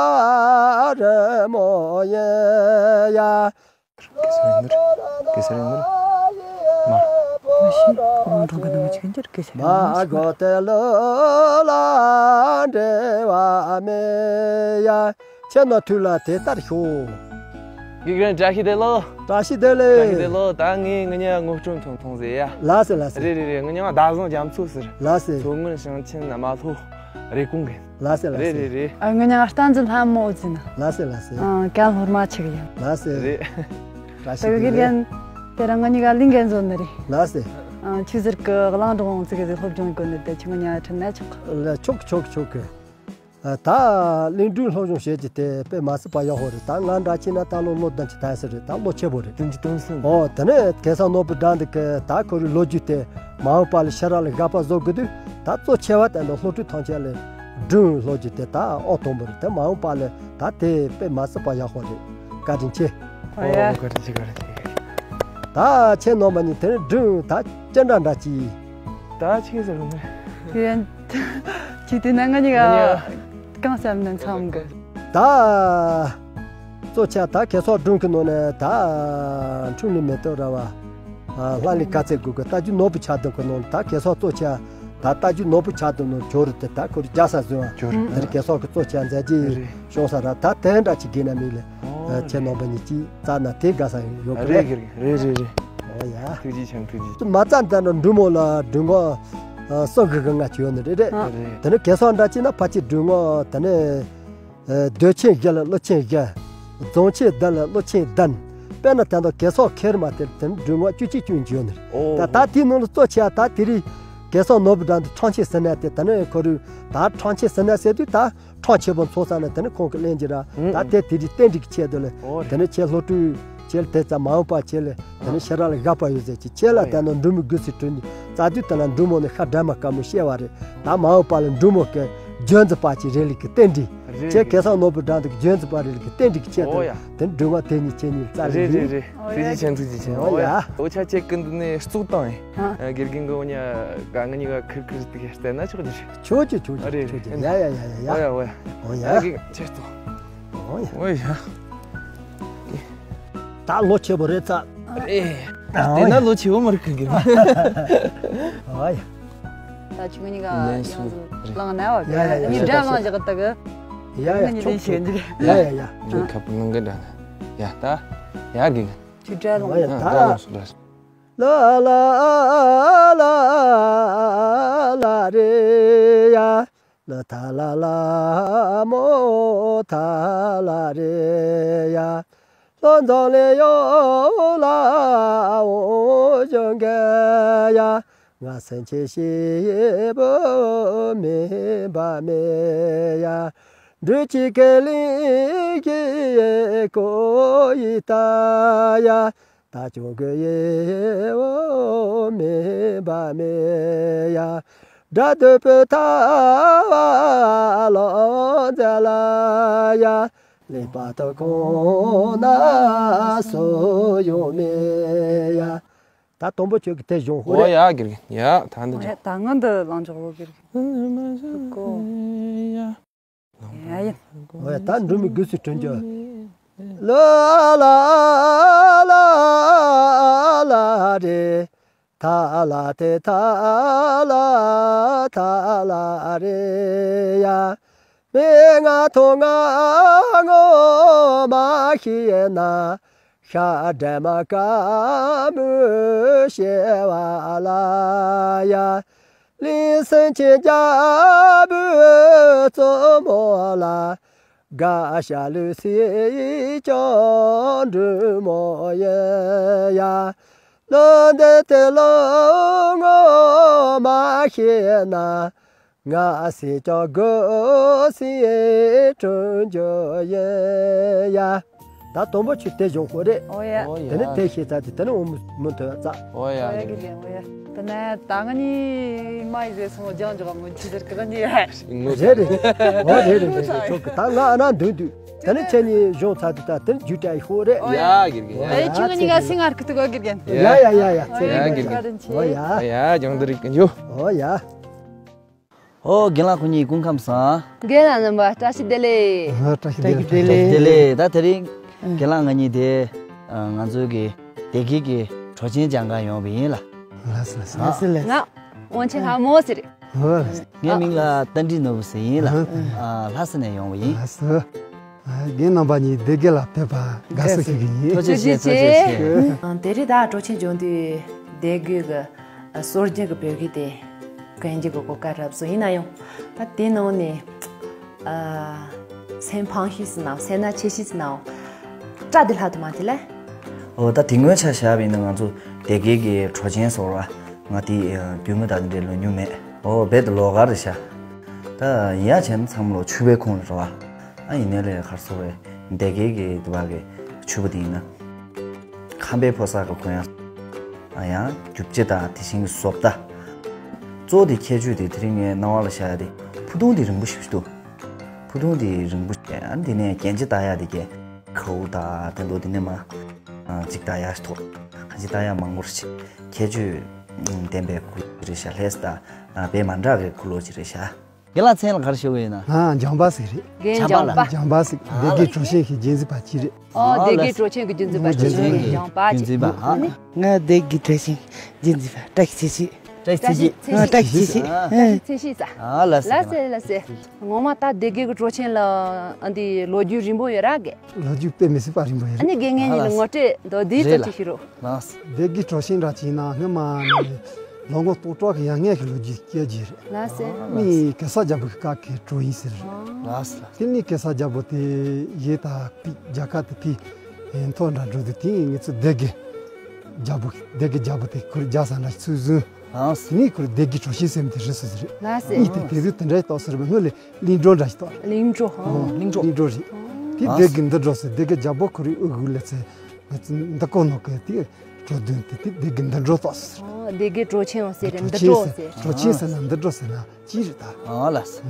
རི་མོ་ཡིན་ཡ། གེ་སར་ཡིན་ནི་རེད། གེ་སར་ཡིན་ནི་རེད། མ་རེད། མ་ཤེས། ཁོང་འགྲོ་གི་ནང་ཆིག་འགྱུར་གེ་སར་ཡིན་ནི་མ་རེད། གོ་ཏེ་ལོ་ལ་འབྲེལ་བ་མེད་ཡ། ཁྱེད་ནོ་ཐུགས་ལ་དེ་ལྟར་ཤོག །དགེ་རྒན་བཀྲ་ཤིས་བདེ་ལེགས། བཀྲ་ཤིས་བདེ་ལེགས། བཀྲ་ཤིས་བདེ་ལེགས། ད་ངས་ངི་ཉ་ངོ་སྤྲོད་ཐུང་ཐུང་ཟེར་ཡ། ལགས་སེ་ལགས་སེ། རེད་རེད་རེད། ངི་ཉ་ང་ཟླ་བཟང་རྒྱ་མཚོ་ཟེར། ལགས་སེ། མཚོ་སྔོན་ཞིང་ཆེན་རྨ་ལྷོ་རེབ་གོང་གི། ལགས་སེ་ལགས་སེ། རེད་རེད་རེད། ཨ་ངི་ཉ་ང་བསྟན་འཛིན་ལྷ་མོ་ཟེར་ན། ལགས་སེ་ལགས་སེ། ཨ་ཀན་ལྷོ་རྨ་ཆུ་གི་ཡ། ལགས་སེ། རེད། བཀྲ་ཤིས་བདེ་ལེགས། དེ་རིང་ང་གཉིས་ཀ་གླིང་གན་བཟོ་ནི་རེད། ལགས་སེ། ཨ་ཆུ་ཟུར་གི་གླང་སྒྲུང་ཙི་གེ་ཟིག་སློབ་སྦྱོང་དགོས་ནི་དེ་ཁྱོད་ངི་ཉ་ཁྲིད་ན་ཆོག་གི། ལ་ཆོག་ཆོག་ཆོག་གི། ད་གླིང་སྒྲུང་སློབ་སྦྱོང་བྱེད་ཀྱི་དེ་དཔེ་མ་སྲིད་པ་ཡག་པོ་རེད། ད་ང་འདྲ་བྱས་ན་ད་ལོ་ལོ་བདུན་ཅུ་ཐམ་ཟེར་རེད། ད་ལོ་ཆེ་པོ་རེད། བདུན་ཅུ་དོན་གསུམ། ཨོ་དེ་ནས་གེ་སར་ནོར་བུ་སྒྲ་འདི་གི་ད་ཁོ་རའི་ལོ་རྒྱུས་དེ་མ་འོངས་པ་ལ་ཕྱི་ར་ལ་དགག་པ་བཟོ་དགོས་དུས། ད་གཙོ་ཆེ་བ་དེ་འདྲ་སློབ་ཕྲུག་ཐམས་ཅད་ལ་སྒྲུང་སློབ་རྒྱུ་དེ་ད་ཨོ་དང་པོ་རེད། དེ་མ་འོངས་པ་ལ་ད་དེ་དཔེ་མ་སྲིད་པ་ཡག་པོ་རེད། བཀའ་དྲིན་ཆེ། ཨོ་ཡ། ཨོ་བཀའ་དྲིན་ཆེ། བཀའ་དྲིན་ཆེ། ད་ཁྱེད་རྣམ་པ་གཉིས་དེ་ནས་སྒྲུང་ད་ཅི་འདྲ་འདྲ་ཅིག་ད་ཆི་ཟེར་གི་མེད། ཡིན། ཅི་དེ་ན་ང་གཉིས་ང་གཉིས་ཀ་གང་བསམ་ན་མཚམས་གི། ད་གཙོ་ཆེ་ད་གེ་སར་སྒྲུང་གི་ནང་ནས་ད་འཁྲུངས་ནས་མེ་ཏོག་ར་བ། ལྷ་ལས་དཀའ་ཚེགས་དགོས་གི། རྟ་རྒྱུག་ནོར་བུ་ཆགས་དུས་གི་ནང་ད་གེ་སར་གཙོ་ཆེ་ད་རྟ་རྒྱུག་ནོར་བུ་ཆགས་དུས་ནང་ཇོ་རུ་དེ་ད་ཁོ་རི་རྒྱ་ས་བཟོས་བ། ཇོ་རུ་དེར་གེ་སར་གི་གཙོ་ཆེ་མཛད་རྗེས་རེད། བྱུང་ས་ར། ད་དེ་འདྲ་ཅིག་དགོས་ན་མིན་ལས། ཨོ་ཁྱེད་རྣམ་པ་གཉིས་ཀྱིས་རྩ་ན་དེ་དགའ་ས་ཡོད་གི་རེད། རེད་རེད་རེད་རེད། ཨོ་ཡ། ཐུགས་རྗེ་ཆེ། ཐུགས་རྗེ་ཆེ། མ་རྩ་ད་ནི་འབྲི་མོ་ལ་སྒྲུང་ངོ་གསུམ་གི་གི་ང་ཅི་ཡོད་ནི་རེད་རེད། ཨ། རེད། དེ་ནི་གེ་སར་འདྲ་ཅིག་ན་ཕལ་ཆེར་སྒྲུང་ངོ་དེ་ནི་འདོད་ཆེན་བཞི་ལ་ཀླུ་ཆེན་བཞི། རྫོང་ཆེན་བདུན་ལ་ཀླུ་ཆེན་བདུན། དཔེར་ན་དེ་འདྲ་གེ་སར་ཁེར་མ་དེར་དེ་ནི་སྒྲུང་ངོ་བཅུ་གཅིག་བཅུ་གཉིས་ཡོད་ནི་རེད། ཨོ། ད་ད་དེའི་ནང་ལ་གཙོ་ཆེ་ད་དེ་རིང་གེ་སར་ནོར་བུ་སྒྲ་འདི་ཁྲང་ཆེན་ཟེར་ན་དེ་དེ་ནི་ཁོ་རུ་ད་ཁྲང་ཆེན་ཟེར་ན་ཟེར་དུས་ད། ཁྲང་ཆེན་པོ་ཚོགས་ས་ནས་དེ་ནི་ཁོང་གི་གླེང་གྱི་ར། ཨུ། ད་དེ་དེ་རིགས་རྟེན་འབྲེལ་གྱི་ཆེད་དུ་ལས། ཨོ་རེད། དེ་ནི་ཁྱེད་སློབ་ཕྲུག་ཁྱེད་ལ་དེ་ཙམ་མ་འོངས་པ་ཁྱེད་ལ་དེ་ནི་ཨ་ཕྱི་ར་ལ་དགག་པ་ཡོད་ཟེར་གྱི། ཁྱེད་ལ་ཨོ་དེ་ནི་འབྲི་མོ་དགུ་སུ་དྲུང་ནི་རྩ་དུས་དེ་ལ་འབྲི་མོ་ནི་ཤ་འདྲ་མ་དཀར་མོ་བཤད་བ་རེད། ད་མ་འོངས་པ་ལ་འབྲི་མོ་གི་རྒྱུན་འཛིན་པ་ཅིག་རེད་ལུགས་ཀྱི་རྟེན་འབྲེལ། རེད། ཁྱེད་གེ་སར་ནོར་བུ་སྒྲ་འདི་གི་རྒྱུན་འཛིན་པ་རེད་ལུགས་ཀྱི་རྟེན་འབྲེལ་གྱི་ཆེད་དུ་ཨོ་ཡ། དེ་ནི་སྒྲུང་ངོ་དེ་གཉིས་ཁྱེད་གཉིས་རྩ་རེད་རེད་རེད། རེད། ཐུགས་རྗེ་ཆེ། ཐུགས་རྗེ་ཆེ། ཨོ་ཡ། ཨོ་ཡ། འོ་ཆ་ཁྱེད་ཀུན་ཏུ་ནས་གཙུག་བཏང་ཡིན། ཨ། ཨ། དགེ་རྒན་གྱི་འོ་ཉ་ག་ང་གཉིས་ཀ་ཁིར་ཁིར་དེ་ག་བལྟས་ན་ཆོག་གི་རེད། ཆོག་གི་ཆོག་གི་ཨ་རེད་ཆོག་གི། རེད། ཡ་ཡ་ཡ་ཡ་ཡ། ཨོ་ཡ་ཨོ་ཡ། ཨོ་ཡ། ཨ་གི་ཆེ་སྟོ། ཨོ་ཡ། ཨོ་ཡ། ད་ལོ་ཆེ་བོ་རེད་ཙ། རེད། ཨོ་དེ་ན་ཡ། ལོ་ཆེ་བོ་མ་རེད་གི་གི། ཨོ་ཡ། ད་ཆུང་ངུ་གཉིས་ཀ་ལན་སུ་ཡང་རེད། བླངས་ན་བ་ཡ་ཡ་ཡ་གཉིས་ཡ། སྒྲ་བླངས་བཞག་ད་གི། ཡ་ཡ་ང་གཉིས་ཆོག་ལན་ཤེས་ཆོག་འདི། ཡ་ཡ་ཡ། ཁྱོད་ཁ་པོ་ནང་གི་འདྲ་ན། ཡ་ད། ཡ་གི་གི། ཆུ་སྒྲ་ཨོ་ཡ་བླངས། ད། ད་བླངས་སོ་ད། ལ་ལ་ལ་ལ་རེ་ཡ། ལ་ཐ་ལ་ལ་མོ་ཐ་ལ་རེ་ཡ། ལྷོ་འཛམ་གླིང་ཡོངས་ལ་འོང་བྱུང་གི་ཡ། ང་སེམས་ཅན་ཞིག་བུ་མིན་པ་མེད་ཡ། འབྲུག་གཅིག་གི་གླིང་གི་གོ་ཡི་ལྟ་ཡ། ད་ཅུང་གི་ཡེ་བོ་མེད་པ་མེད་ཡ། དགྲ་འདོད་པའི་ཐ་བ་ལོ་མཛད་ལ་ཡ། ལེགས་པར་དུ་ཁོང་ན་སུ་ཡོང་མེད་ཡ། ད་དང་པོ་ཁྱོད་ཀྱི་དེ་གཞུང་ཧོ་ཨོ་རེད། ཡ་གིར་གིན་ཡ་ད་འདི་ཨོ་ཡ་ད་ང་འདི་ལང་ཆོག་ཧོ་གིར་གིན་ཀོ། ཡ་ཡིན། ཨོ་ཡ་ད་འབྲུ་མི་དགུ་སུ་དྲུང་ཅོ། ལ་ལ་ལ་ལ་རེ། ཐ་ལ་ཏེ་ཐ་ལ་ཐ་ལ་རེ་ཡ། མི་ང་ཐོ་ང་ངོ་མ་ཤེས་ན། ཤ་འདྲེ་མ་དཀར་མོ་ཤེས་བ་ལ་ཡ། ལིང་སེང་ཆེན་རྒྱལ་པོའི་གཙོ་མོ་ལ། དགའ་ཤ་ལུས་སྲིད་ཀྱང་འབྲུ་མོ་ཡིན་ཡ། ལོ་འདི་དེ་ལོ་ངོ་མ་ཤེས་ན། ང་སྲིད་ཀྱང་དགུ་སྲིད་དྲུང་འཇོག་ཡིན་ཡ། ད་དང་པོ་ཆུ་དེ་གཞུང་ཁོ་རེད། ཨོ་ཡ། ཨོ་ཡ། དེ་ནི་དེ་ཤེས་ཚར་དུས་དེ་ནི་འོ་མུ་མུ་ཐོས་ཙ། ཨོ་ཡ། ཨོ་ཡ་གི་ལེ་ཨོ་ཡ། དེ་ནས་ད་ང་གཉིས་མ་ཡི་ཟེར་སོང་ལྗང་འཇོག་མོ་ཆུ་ཟེར་གི་ང་གཉིས། ངོ་རེད་རེད། ཨོ་རེད་རེད་རེད་རེད་ཆོག་གི། ད་ང་ཨ་ན་འདོན་དུས་དེ་ནི་ཁྱེད་གཉིས་གཞུང་ཚར་དུས་ད་དེ་ནི་རྒྱུ་འབྲས་ཡི་ཤོག་རེད། ཡ་གི་གི་ཡ། ཨེ་ཁྱེད་ང་གཉིས་ཀ་སིང་ངར་གི་ཏུ་གོ་གི་རྒན། ཡ་ཡ་ཡ་ཡ་ཚེ་ཡ་གི་གི། ཨོ་ཡ། ཨོ་ཡ་ལྗང་འདི་རིག་གི་ཡོ། ཨོ་ཡ། ཨོ་རྒན་ལགས་ཁོ་གཉིས་སྐུ་ཁམས་བཟང་། རྒན་ལགས་རྣམ་པ་བཀྲ་ཤིས་བདེ་ལེགས། ཨ་བཀྲ་ཤིས་བདེ་ལེགས། བཀྲ་ཤིས་བདེ་ལེགས། ད་དེ་རིང་ཨ་རྒན་ལགས་ང་གཉིས་དེ་ཨ་ང་ཚོའི་གི་སྡེ་དགེ་གི་གྲོགས་ཆེན་སྦྱང་གར་ཡོང་བ་ཡིན་ལ། ལགས་སོ་ལགས་སོ། ལགས་སོ་ལགས་སོ། ང་དབང་ཆེན་ལྷ་མོ་ཟེར། ཨོ་ལགས་སོ། ངའི་མིང་ལ་རྟ་མགྲིན་ནོར་བུ་ཟེར་ཡིན་ལ། ཨ་ཨ་ལྷ་ས་ནས་ཡོང་བ་ཡིན། ལགས་སོ། རྒན་རྣམ་པ་གཉིས་སྡེ་དགེ་ལ་ཕེབས་པ་དགའ་བསུ་ཞུ་གི་ཡིན། ཐུགས་རྗེ་ཆེ། ཐུགས་རྗེ་ཆེ། ཨ་དེ་རིང་ད་གྲོགས་ཆེན་སྦྱོང་དུས་སྡེ་དགེ་གི་སྲོལ་རྒྱུན་གྱི་བོད་སྐད་དེ་གན་རྒྱ་གི་གོ་སྐབས་རག་སོང་། ཡིན་ན་ཡང་ད་དེ་ནང་ནས་ཨ་སེམས་ཕངས་ཤིག་ཟེར་ནའང་སེམས་ན་ཆེ་ཤིག་ཟེར་ནའང་སྐྲ་དེ་ལྷག་ཏུ་མ་དེ་ལས། འོ་ད་དེ་སྔོན་ཆ་བཞག་པ་ཡིན་ན་ང་ཚོ་སྡེ་དགེ་གི་གྲོགས་ཆེན་ཟེར་བ་ང་དེ་རྒྱུས་མངའ་ད་དེ་འདྲའི་ལོ་ཉུང་མེད། འོ་རྦད་དེ་ལོགས་ཀ་རེད་ཤག་ད་ཡ་བྱས་ན་ཚང་མ་ལོ་ཕྱུ་པའི་ཁོངས་རེད་བ། ཨ་ཡིན་ནའི་ལས་གར་སོ་བའི་སྡེ་དགེ་གི་དུ་བ་གི་ཕྱུ་པ་དེ་ཡིན་ན། ཁམས་པའི་ཕོ་གསར་གི་ཁོ་ཡང་། ཨ་ཡང་རྒྱུ་ཆ་དང་དེ་བཞིན་གྱི་བཟོ་ལྟ། གཙོ་བོ་དེ་ཁྱད་ཆོས་དེ་དེ་རིང་ངའི་སྣང་བ་ལ་ཤར་ཡ་དེ་ཕུ་ཐུང་དེ་རིང་པོ་ཞིག་འདུག་ཕུ་ཐུང་དེ་རིང་པོ་ཞིག་ཨ་འདི་ནས་རྒྱན་ཆ་ལྟ་ཡ་དེ་གས་ཁའུ་དང་དེ་འདུག་དེ་ནས་མ་གཅིག་ལྟ་ཡ་ཞིག་ཐོག་གང་ཅི་ལྟ་ཡ་མང་པོ་ཞིག་ཁྱད་ཆོས་ལྡན་པའི་ཁུ་ལོ་ཅིག་རེད་ཤག་ལྷས་དང་བས་མ་འདྲ་བའི་ཁུ་ལོ་ཅིག་རེད་ཤག་རྒན་ལགས་མཚན་ལ་ག་རེ་ཞུ་གི་ཡོད་ན། ང་འཇམ་པ་ཟིག་རེད། རྒན་འཇམ་པ། འཇམ་པ་ཟིག་སྡེ་དགེ་གྲོ་ཞིང་གི་རྒྱུན་འཛིན་པ་གཅིག་རེད། ཨོ་སྡེ་དགེ་གྲོ་ཞིང་གི་རྒྱུན་འཛིན་པ་གཅིག་རྒྱུན་འཛིན་པ། འཇམ་པ་གཅིག་རྒྱུན་འཛིན་པ། ཨ་ནི། ང་སྡེ་དགེ་གྲོ་ཞིང་རྒྱུན་འཛིན་པ་བཀྲ་ཤིས་ཚེ་ཤིས། བཀྲ་ཤིས་ཚེ་ཤིས། ཨ་བཀྲ་ཤིས་ཚེ་ཤིས། བཀྲ་ཤིས་ཚེ་ཤིས་ས། ཨ་ལ་ལ་སེ་ལ་སེ། ངོ་མ་ད་སྡེ་དགེ་གི་གྲོ་ཞིང་ལ་ཨ་འདི་ལོ་རྒྱུས་རིང་པོ་ཡོད་ར་གི། ལོ་རྒྱུས་དཔེ་མི་སྲིད་པ་རིང་པོ་ཡོད་ར། ཨ་ནི་དགེ་རྒན་ཡིན་ལ་ངོ་སྤྲོད་མདོར་བསྡུས་ཙམ་ཅིག་ཞུ་རོགས། ལགས། སྡེ་དགེ་གྲོ་ཞིང་ར་ཅིག་ན་སྔོན་མ་ནས་ལོ་ངོ་སྟོང་ཕྲག་གི་ཡར་སྔོན་གྱི་ལོ་རྒྱུས་སྐད་ཆ་རེད། ལགས་སེ། མི་གེ་སར་རྒྱལ་པོ་གི་སྐབས་ཀྱི་གྲོ་ཡིན་ཟེར། ལགས་སེ། དེ་ནས་གེ་སར་རྒྱལ་པོ་དེ་ཡས་ད་ཕི་རྒྱ་གར་དུ་ཕི་མཐོ་འདྲ་འགྲོ་དུས་དེ་ངེད་ཚོ་སྡེ་དགེ་རྒྱལ་པོ་སྡེ་དགེ་རྒྱལ་པོ་དེ་ཁུར་རྒྱ་ས་འདྲ་ཚུར་བཟུང་། ལགས་སེ། དེ་ནས་ཁུར་སྡེ་དགེ་གྲོ་ཞིང་ཟེར་མི་དེ་རེད་ཟེར་ཟེར། ལགས་སེ། གཉིས་དེ་དེ་དུས་དེ་འདྲའི་རྟགས་ཟེར་བའི་སྔོན་ལས་གླིང་སྒྲུང་འདྲ་ཞིག་བཏགས། གླིང་སྒྲུང་། ཨོ། གླིང་སྒྲུང་རེད། དེ་ལགས་སེ། སྡེ་དགེ་འདི་འགྲོ་ཟེར་སྡེ་དགེ་རྒྱལ་པོ་ཁོ་རའི་དབུ་གུ་ལ་ཚེ། འདི་ཀོ་ནོ་གི་དེ་གྲོ་བདུན་དེ་དེ་སྡེ་དགེ་འདི་འགྲོ་བཏགས་ཟེར། ཨོ་སྡེ་དགེ་གྲོ་ཆེན་ཟེར་འདི་འགྲོ་ཟེར། གྲོ་ཆེན་ཟེར་ན་འདི་འགྲོ་ཟེར་ན་ཅི་རེད་ད། ཨོ་ལགས་སོ།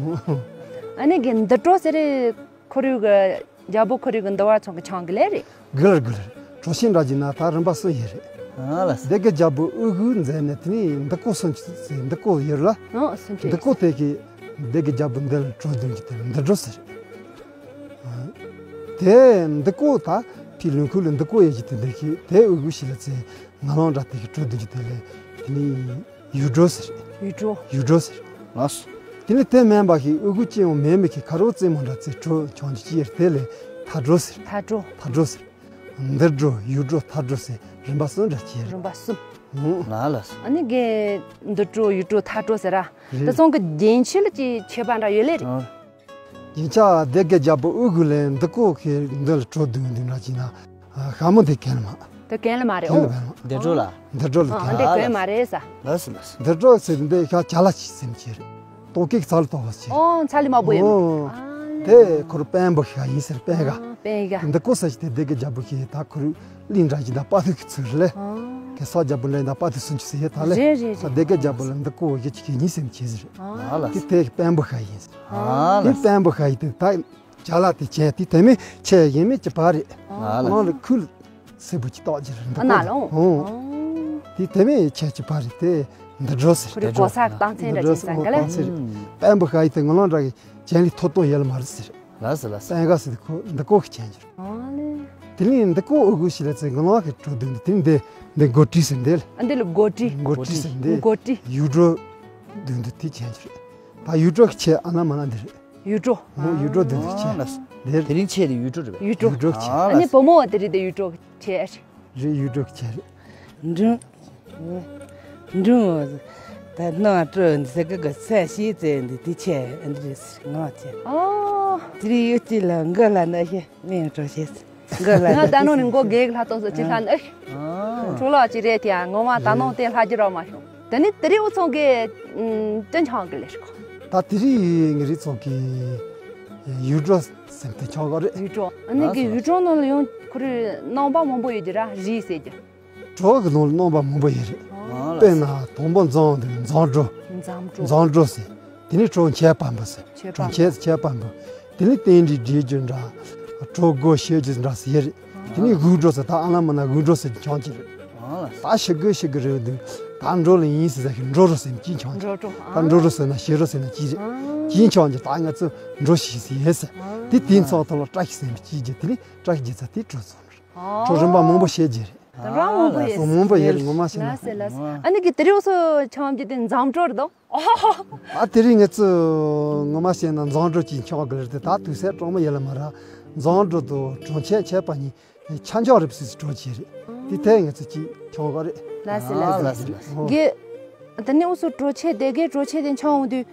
ཨ་ནི་གི་འདི་འགྲོ་ཟེར་རེད་ཁོར་ཡུག་གི་རྒྱལ་པོ་ཁོར་ཡུག་གི་འདི་བ་ཚོ་གི་ཆང་གི་ལས་རེད། གི་ལར་གི་ལར་གྲོ་ཆེན་འདྲ་གྱི་ན་ད་རིམ་པ་གསུམ་ཡོད་རེད། ཨོ་ལགས་སོ། སྡེ་དགེ་རྒྱལ་པོ་དབུ་གུ་མཛད་ནས་དེ་ནས་འདི་ཀོ་སུམ་ཅུ་ཟེར་འདི་ཀོ་ཡོད་ལ། ཨོ་སུམ་ཅུ། འདི་ཀོ་དེ་གི་སྡེ་དགེ་རྒྱལ་པོ་འདི་ལ་གྲོ་བདུན་གྱི་དེ་ལ་འདི་འགྲོ་ཟེར། དེ་འདི་ཀོ་ད་ཕི་ལུང་ཁུལ་ལ་འདི་ཀོ་ཡོད་ཀྱི་དེ་འདི་གི་དེ་དབུ་གུ་ཞིག་ལ་ཚེ་ང་ལོང་འདྲ་དེ་གི་གྲོ་བདུན་གྱི་དེ་ལས་དེ་ནི་ཡུལ་གྲོ་ཟེར། ཡུལ་གྲོ། ཡུལ་གྲོ་ཟེར། ལགས་སོ། དེ་ནི་དེ་མིན་པ་གི་དབུ་གུ་ཅི་ཡང་མེད་མི་གི་ཁ་རོག་རྩེ་མོ་འདྲ་ཚེ་གྲོ་ཆང་གི་ཅི་ཡེར་དེ་ལས་ཐ་གྲོ་ཟེར། ཐ་གྲོ། ཐ་གྲོ་ཟེར། འདི་གྲོ་ཡུལ་གྲོ་ཐ་གྲོ་ཟེར་རིམ་པ་གསུམ་འདྲ་ཅི་ཡེར། རིམ་པ་གསུམ། ལགས་ལགས་སོ། ཨ་ནི་གི་འདི་གྲོ་ཡུལ་གྲོ་ཐ་གྲོ་ཟེར་ར། རེད། དེ་ཚང་གི་རྒྱན་ཆ་ལ་ཅི་ཁྱད་པར་འདྲ་ཡོད་ལེ་རེད། ཨ། རྒྱན་ཆ་སྡེ་དགེ་རྒྱལ་པོ་དབུ་གུ་ལས་འདི་ཀོ་གི་འདི་ལ་གྲོ་བདུན་འདི་འདྲ་ཅིག་ན། ཤ་མོ་འདི་གན་ལ་མ། འདི་གན་ལ་མ་རེད། གན་ལ་ཨོ། མ་རེད། འདི་གྲོ་ལ། འདི་གྲོ་ལ་ཨ་གན། འདི་གན་མ་རེད་ས། ལགས་སོ་ལགས་སོ། འདི་གྲོ་ཟེར་འདི་ཤ་ཅ་ལ་ཅིག་ཟེར་མི་ཅི་རེད། ཏོག་ཀེག་ཚ་ལ་ཏོག་བ་ཅི་རེད། ཨོ་ཚ་ལི་མ་བོ་ཡིན། ཨོ། ཨ་ལེ། དེ་ཁོར་པན་པོ་ཤ་ཡིན་ཟེར་པན་ག། ཨ་པན་ག། འདི་ཀོ་ས་ཅི་དེ་སྡེ་དགེ་རྒྱལ་པོ་ཤི་ད་ཁོར་གླིང་འདྲ་ཅིག་ད་དཔའ་ཐུལ་གི་ཚུལ་ལས། ཨ། གེ་སར་རྒྱལ་པོ་འདྲ་ཡིན་ད་དཔའ་ཐུལ་སུན་ཅི་ཟེར་ཡེ་ད་ལེ། རེད་རེད་རེད། ད་སྡེ་དགེ་རྒྱལ་པོ་ལ་འདི་ཀོ་བ་ཡེ་ཅིག་གི་ཉིན་སེམས་ཆེ་ཟེར། ཨ་ལ། དེ་དེ་པན་པོ་ཤ་ཡིན་ཟེར། ཨ་ལ། དེ་པན་པོ་ཤ་ཡིན་དེ་ད་ཅ་ལག་དེ་ཆེ་དེ་དེ་མིན་ཆེ་ཡིན་མིན་ཅི་པ་རེད། ཨ་ལ། ནང་ལ་ཁུལ་སེར་པོ་ཅི་ཏོག་ཅི་རེད་འདི་ཨ་ན་ཀོ་ལོ། ཨོ། ཨོ། དེ་དེ་མིན་ཆེ་ཅི་པ་རེད་དེ་འདི་འགྲོ་ཟེར། ཁོ་རེ་གོ་ས་གི་སྟངས་མཚན་འདྲ་ཅིག་ཟེར་ག་ལེ། སྟངས་མཚན་རེད། པན་པོ་ཤ་ཡིན་དེ་ང་ལང་འདྲ་གི་ཅན་ལི་ཐོ་ཏོ་ཡེ་ལ་མ་རེད་ཟེར། ལགས་སོ་ལགས་སོ། པན་ག་ཟེར་འདི་ཀོ་འདི་ཀོ་གི་ཆེན་གྱུར། ཨ་ལེ། དེ་ནས་འདི་ཀོ་ཨུ་གུ་ཞིག་ལ་ཚེ་ང་ལོག་གི་གྲོ་བདུན་དེ་དེ་འདི་འདི་མགོ་དྲིས་ཟེར་འདི་ལ། ཨ་འདི་ལ་མགོ་དྲིས། མགོ་དྲིས་ཟེར་འདི། མགོ་དྲིས། ཡུལ་གྲོ་བདུན་དེ་དེ་ཆེན་གྱུར། ད་ཡུལ་གྲོ་གི་ཆེ་ཨ་ན་མ་ན་འདི་རེད། ཡུལ་གྲོ། ཨོ་ཡུལ་གྲོ་བདུན་དེ་ཆེ། ཨ་ལགས་སོ། འདི་དེ་རིང་ཆེ་དེ་ཡུལ་གྲོ་རེད་པས། ཡུལ་གྲོ། ཡུལ་གྲོ་གི་ཆེ། ཨ་ནི་བུ་མོ་དེ་རིང་དེ་ཡུལ་གྲོ་གི་ཆེ་རེད། རེད་ཡུལ་གྲོ་གི་ཆེ་རེད། འབྲིང་། འབྲིང་། ད་སྣང་སྤྲོ་འདི་ཟེར་གི་གི་ཚད་ཤེས་ཚེ་འདི་དེ་ཆེ་འདི་རེད་ཟེར་ངག་ཆེ། ཨོ། དེ་རིང་ཡུལ་གཅིག་ལ་མགོ་ལ་ན་ཤེས་མིང་གྲོ་ཤེས་ཟེར་མགོ་ལ་ན། ང་ད་ནང་ནས་མགོ་རྒས་ལྷ་ཏོག་ཙམ་ཅི་ལྷ་ནི་ཨ། འཕྲོ་ལག་ཅི་རེད་དེ་ངོ་མ་ད་ནང་དེ་ལྷ་རྒྱུ་ར་མ་བྱུང་། དེ་ནི་དེ་རིང་འུ་ཚང་གི་ཅི་འཆང་གི་ལས་ཤོག་ད་དེ་རིང་ངེད་རིགས་ཚོ་གི་ཡུལ་གྲོ་ཟེར་དེ་འཆང་གི་རེད། ཡུལ་གྲོ། ཨ་ནི་གི་ཡུལ་གྲོ་ནང་ལ་ཡང་ཁོ་རེ་རྣམ་པ་མང་པོ་ཡོད་ཀྱི་ར་རིགས་ཟེར་གྱི། གྲོ་གི་ནང་ལ་རྣམ་པ་མང་པོ་ཡོད་རེད། ཨ་དཔེར་ན་དང་པོ་འཛམ་དེ་འཛམ་གྲོ། འཛམ་གྲོ། འཛམ་གྲོ་ཟེར། དེ་ནས་གྲོ་ཆེ་སྤམ་པོ་ཟེར། ཆེ་གྲོ་སྤམ་ཆེ་ཆེ་སྤམ་པོ། དེ་ནས་རྟེན་འབྲེལ་འགྲེལ་རྒྱུ་འདྲ། གྲོ་སྒོ་ཕྱེ་རྒྱུ་འདྲ་ཟེར་ཡོད་རེད། དེ་ནས་དབུགས་གྲོ་ཟེར་ད་ཨ་ལ་མ་ན་དབུགས་གྲོ་ཟེར་གྱི་ཆང་ཅིག་རེད། ད་ཕྱི་དགོས་ཕྱི་དགོས་རེད་འདུག་ད་འགྲོ་ལ་ཡིན་ཟེར་ཟེར་གི་འགྲོ་རོ་ཟེར་ནས་ཅིག་ཆང་ཅིག་འགྲོ་གྲོ། ད་འགྲོ་རོ་ཟེར་ན་ཕྱི་རོ་ཟེར་ན་ཅིག་རེད། ཅིག་ཆང་ཅིག་ད་ང་ཚོ་འགྲོ་ཤིག་ཟེར་ཡོད་ཟེར། དེ་དེ་ཚང་ཐོག་ལ་བཀྲ་ཤིས་ཟེར་ནས་ཅིག་རྒྱུ་དེ་ནས་བཀྲ་ཤིས་རྒྱུ་ཚ་དེ་གྲོ་ཚོ་རེད། གྲོ་རིམ་པ་མང་པོ་བཤད་རྒྱུ་རེད། དེ་འདྲ་མང་པོ་ཡོད། ངོ་མ་བཤད་རྒྱུ་རེད། ངོ་མ་བཤད་ན། ལགས་སེ་ལགས་སེ། ཨ་ནི་གི་དེ་རིང་སོ་ཆང་རྒྱུ་དེ་འཛམ་གྲོ་རེད་དོ། ཨ་དེ་རིང་ངེད་ཚོ་ངོ་མ་བཤད་ན་འཛམ་གྲོ་ཅིག་འཆང་གི་རེད་དེ་ད་དུས་ཚོད་གྲོག་མ་ཡོད་ལ་མ་ར། འཛམ་གྲོ་དང་གྲོ་ཆེན་ཆད་པ་གཉིས་ཆ་འཇོག་རེད་སྲིད་གྲོ་ཆེ་རེད། དེ་ཐད་ངེད་ཚོ་ཅིག་འཆང་གི་རེད། ལགས་སེ་ལགས་སེ། ཨོ། གི། དེ་ནས་འུ་ཚོ་གྲོ་ཆེ་སྡེ་དགེ་གྲོ་ཆེ་དེ་འཆང་འོང་དུས།